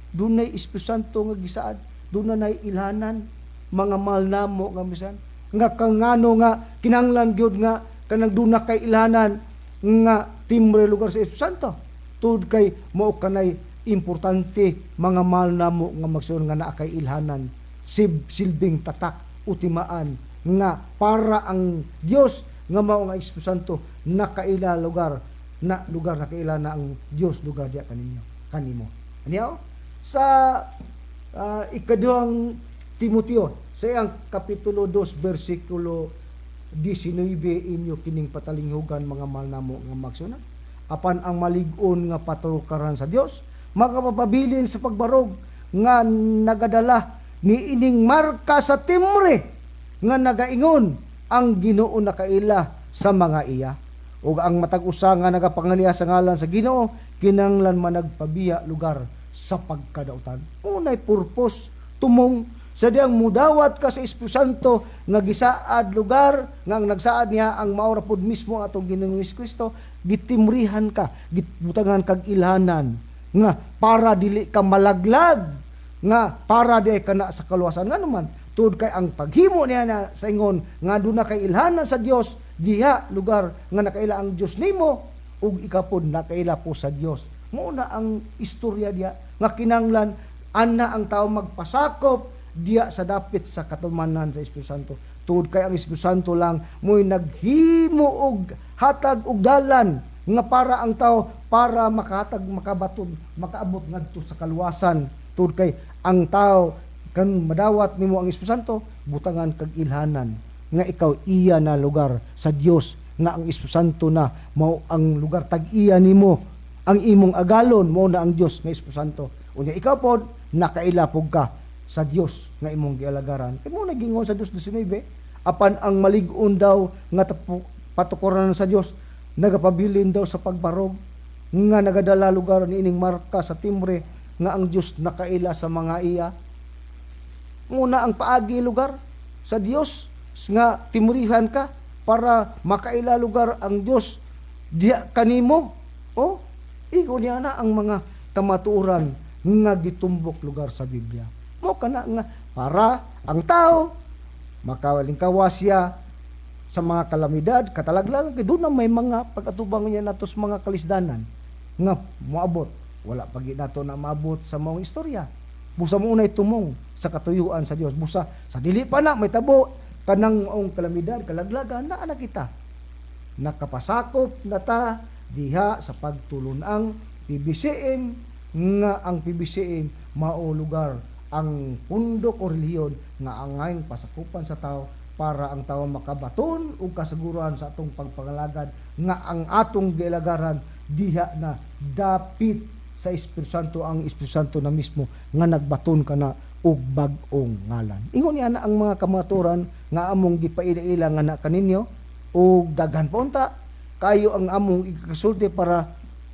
Dunay Espiritu Santo nga gisaad, dunay ilhanan, mga mahal namo nga bisan nga kangano nga kinahanglan gyud nga kanang duna kay ilhanan nga timre lugar sa Espiritu Santo, tud kay mao kanay importante, mga mahal namo nga magsuon, nga naa kay ilhanan, silbing tatak utimaan nga para ang Dios nga mao nga Espiritu Santo nakaila lugar na lugar nakaila na ang Dios lugar diya kaninyo kanimo. Aniya sa ikaduhang Timoteo sa iyang kapitulo 2 bersikulo 19, inyo kining patalinghugan, mga mahal namo nga magsuna. "Apan ang malig-on nga patukaran sa Dios makapapabilin sa pagbarog nga nagadala ni ining marka sa timre nga nagaingon, 'Ang Ginoo nakaila sa mga iya.' Ug ang matag usa nga nagapangaliya sa ngalan sa Ginoo kinahanglan managpabiya lugar sa pagkadautan." Unay purpose tumong sa diyang mudawat ka sa Espiritu Santo nga gisaad lugar, nga ang nagsaad niya ang maura pod mismo ang atong Ginoong Kristo, gitimrihan ka, gibutangan kag ilhanan nga para dili ka malaglag, nga para di ka na sa kaluwasan. Nga naman, tuod kay ang paghimo niya na sa ingon nga duna kay ilhanan sa Dios diha lugar nga nakaila ang Dios nimo ug ikaw pod nakaila po sa Dios, mao na ang istorya diha nga kinahanglan ana ang tao magpasakop diya sa dapit sa katumanan sa Espiritu Santo, tungod kay ang Espiritu Santo lang mo'y naghimo og hatag og dalan nga para ang tao para makahatag, makabaton, makaabot ngadto sa kaluwasan, tungod kay ang tao kan madawat nimo ang Espiritu Santo, butangan kag ilhanan nga ikaw iya na lugar sa Dios, nga ang Espiritu Santo na mao ang lugar tag-iya nimo, ang imong agalon mo na ang Dios nga Espiritu Santo. Unya ikaw pod nakaila pug ka sa Dios nga imong gialagaran. Kay mo nagingon sa 2:19, apan ang malig-on daw nga patukoran sa Dios nagapabilin daw sa pagbarog. Nga nagadala lugar niining marka sa timbre nga ang Dios nakaila sa mga iya. Muna ang paagi lugar sa Dios nga timrihan ka para makaila lugar ang Dios diha kanimo. Oh, igo niya na ang mga kamatuoran nga gitumbok lugar sa Biblia. Mo kana nga para ang tao makalingkawa siya sa mga kalamidad, katalaglagan, kay doon na may mga pag-atubang niya nato sa mga kalisdanan nga moabot. Wala pa gid nato na maabot sa maong istorya. Busa mo unay tumong sa katuyuan sa Dios. Busa sa dili pa na may tabo kanang maong kalamidad, kalaglagan, naa na kita. Nakapasakop na ta diha sa pagtulun-ang PBCM, nga ang PBCM mao lugar ang pundok o relihiyon nga angayng pasakupan sa tao para ang tao makabaton og kasiguruhan sa atong pagpangalagad nga ang atong gialagaran diha na dapit sa Espiritu Santo, ang Espiritu Santo na mismo nga nagbaton kana og bag-ong ngalan. Ingon niya na ang mga kamaturan nga among gipaila-ila nga na kaninyo, og daghan pa unta kayo ang among ikasulti para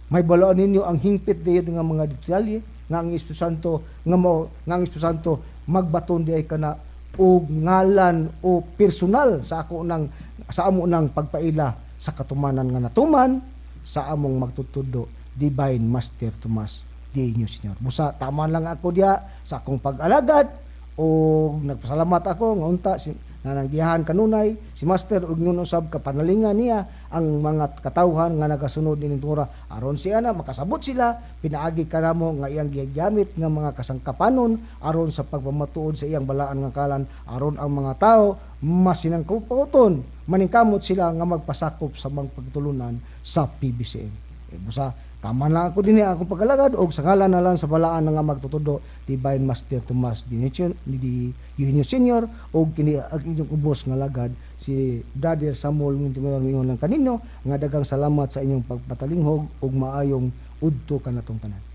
may balaan ninyo ang hingpit diyon nga mga detalye nga ang Espiritu Santo nga mo nga ang Espiritu Santo magbaton di ay kana og ngalan o personal sa ako nang sa amo nang pagpaila sa katumanan nga natuman sa among magtutudo, Divine Master Tomas D. Eugenio Senior. Busa tama lang ako diya sa akong pag-alagad o nagpasalamat ako nga unta si nananggihan kanunay si Master ug ngun usab kapanalingan niya ang mga katawhan nga nagasunod nining tura aron siya na makasabot sila pinaagi kanamo nga iyang gigamit nga mga kasangkapanon aron sa pagpamatuod sa iyang balaan nga kalan, aron ang mga tao masinangkupoton, maningkamot sila nga magpasakop sa mga pagtulunan sa PBCM. E, busa tama lang ako dinhi akong pag-alagad og sa ngalan na lang sa balaan nga magtutudo, Divine Master Tomas D. Di Eugenio Senior, og kini ang inyong ubos nga lagad, si Brother Samuel Montemayor, mingon lang kaninyo nga daghang salamat sa inyong pagpatalinghog ug maayong udto kanatong tanan.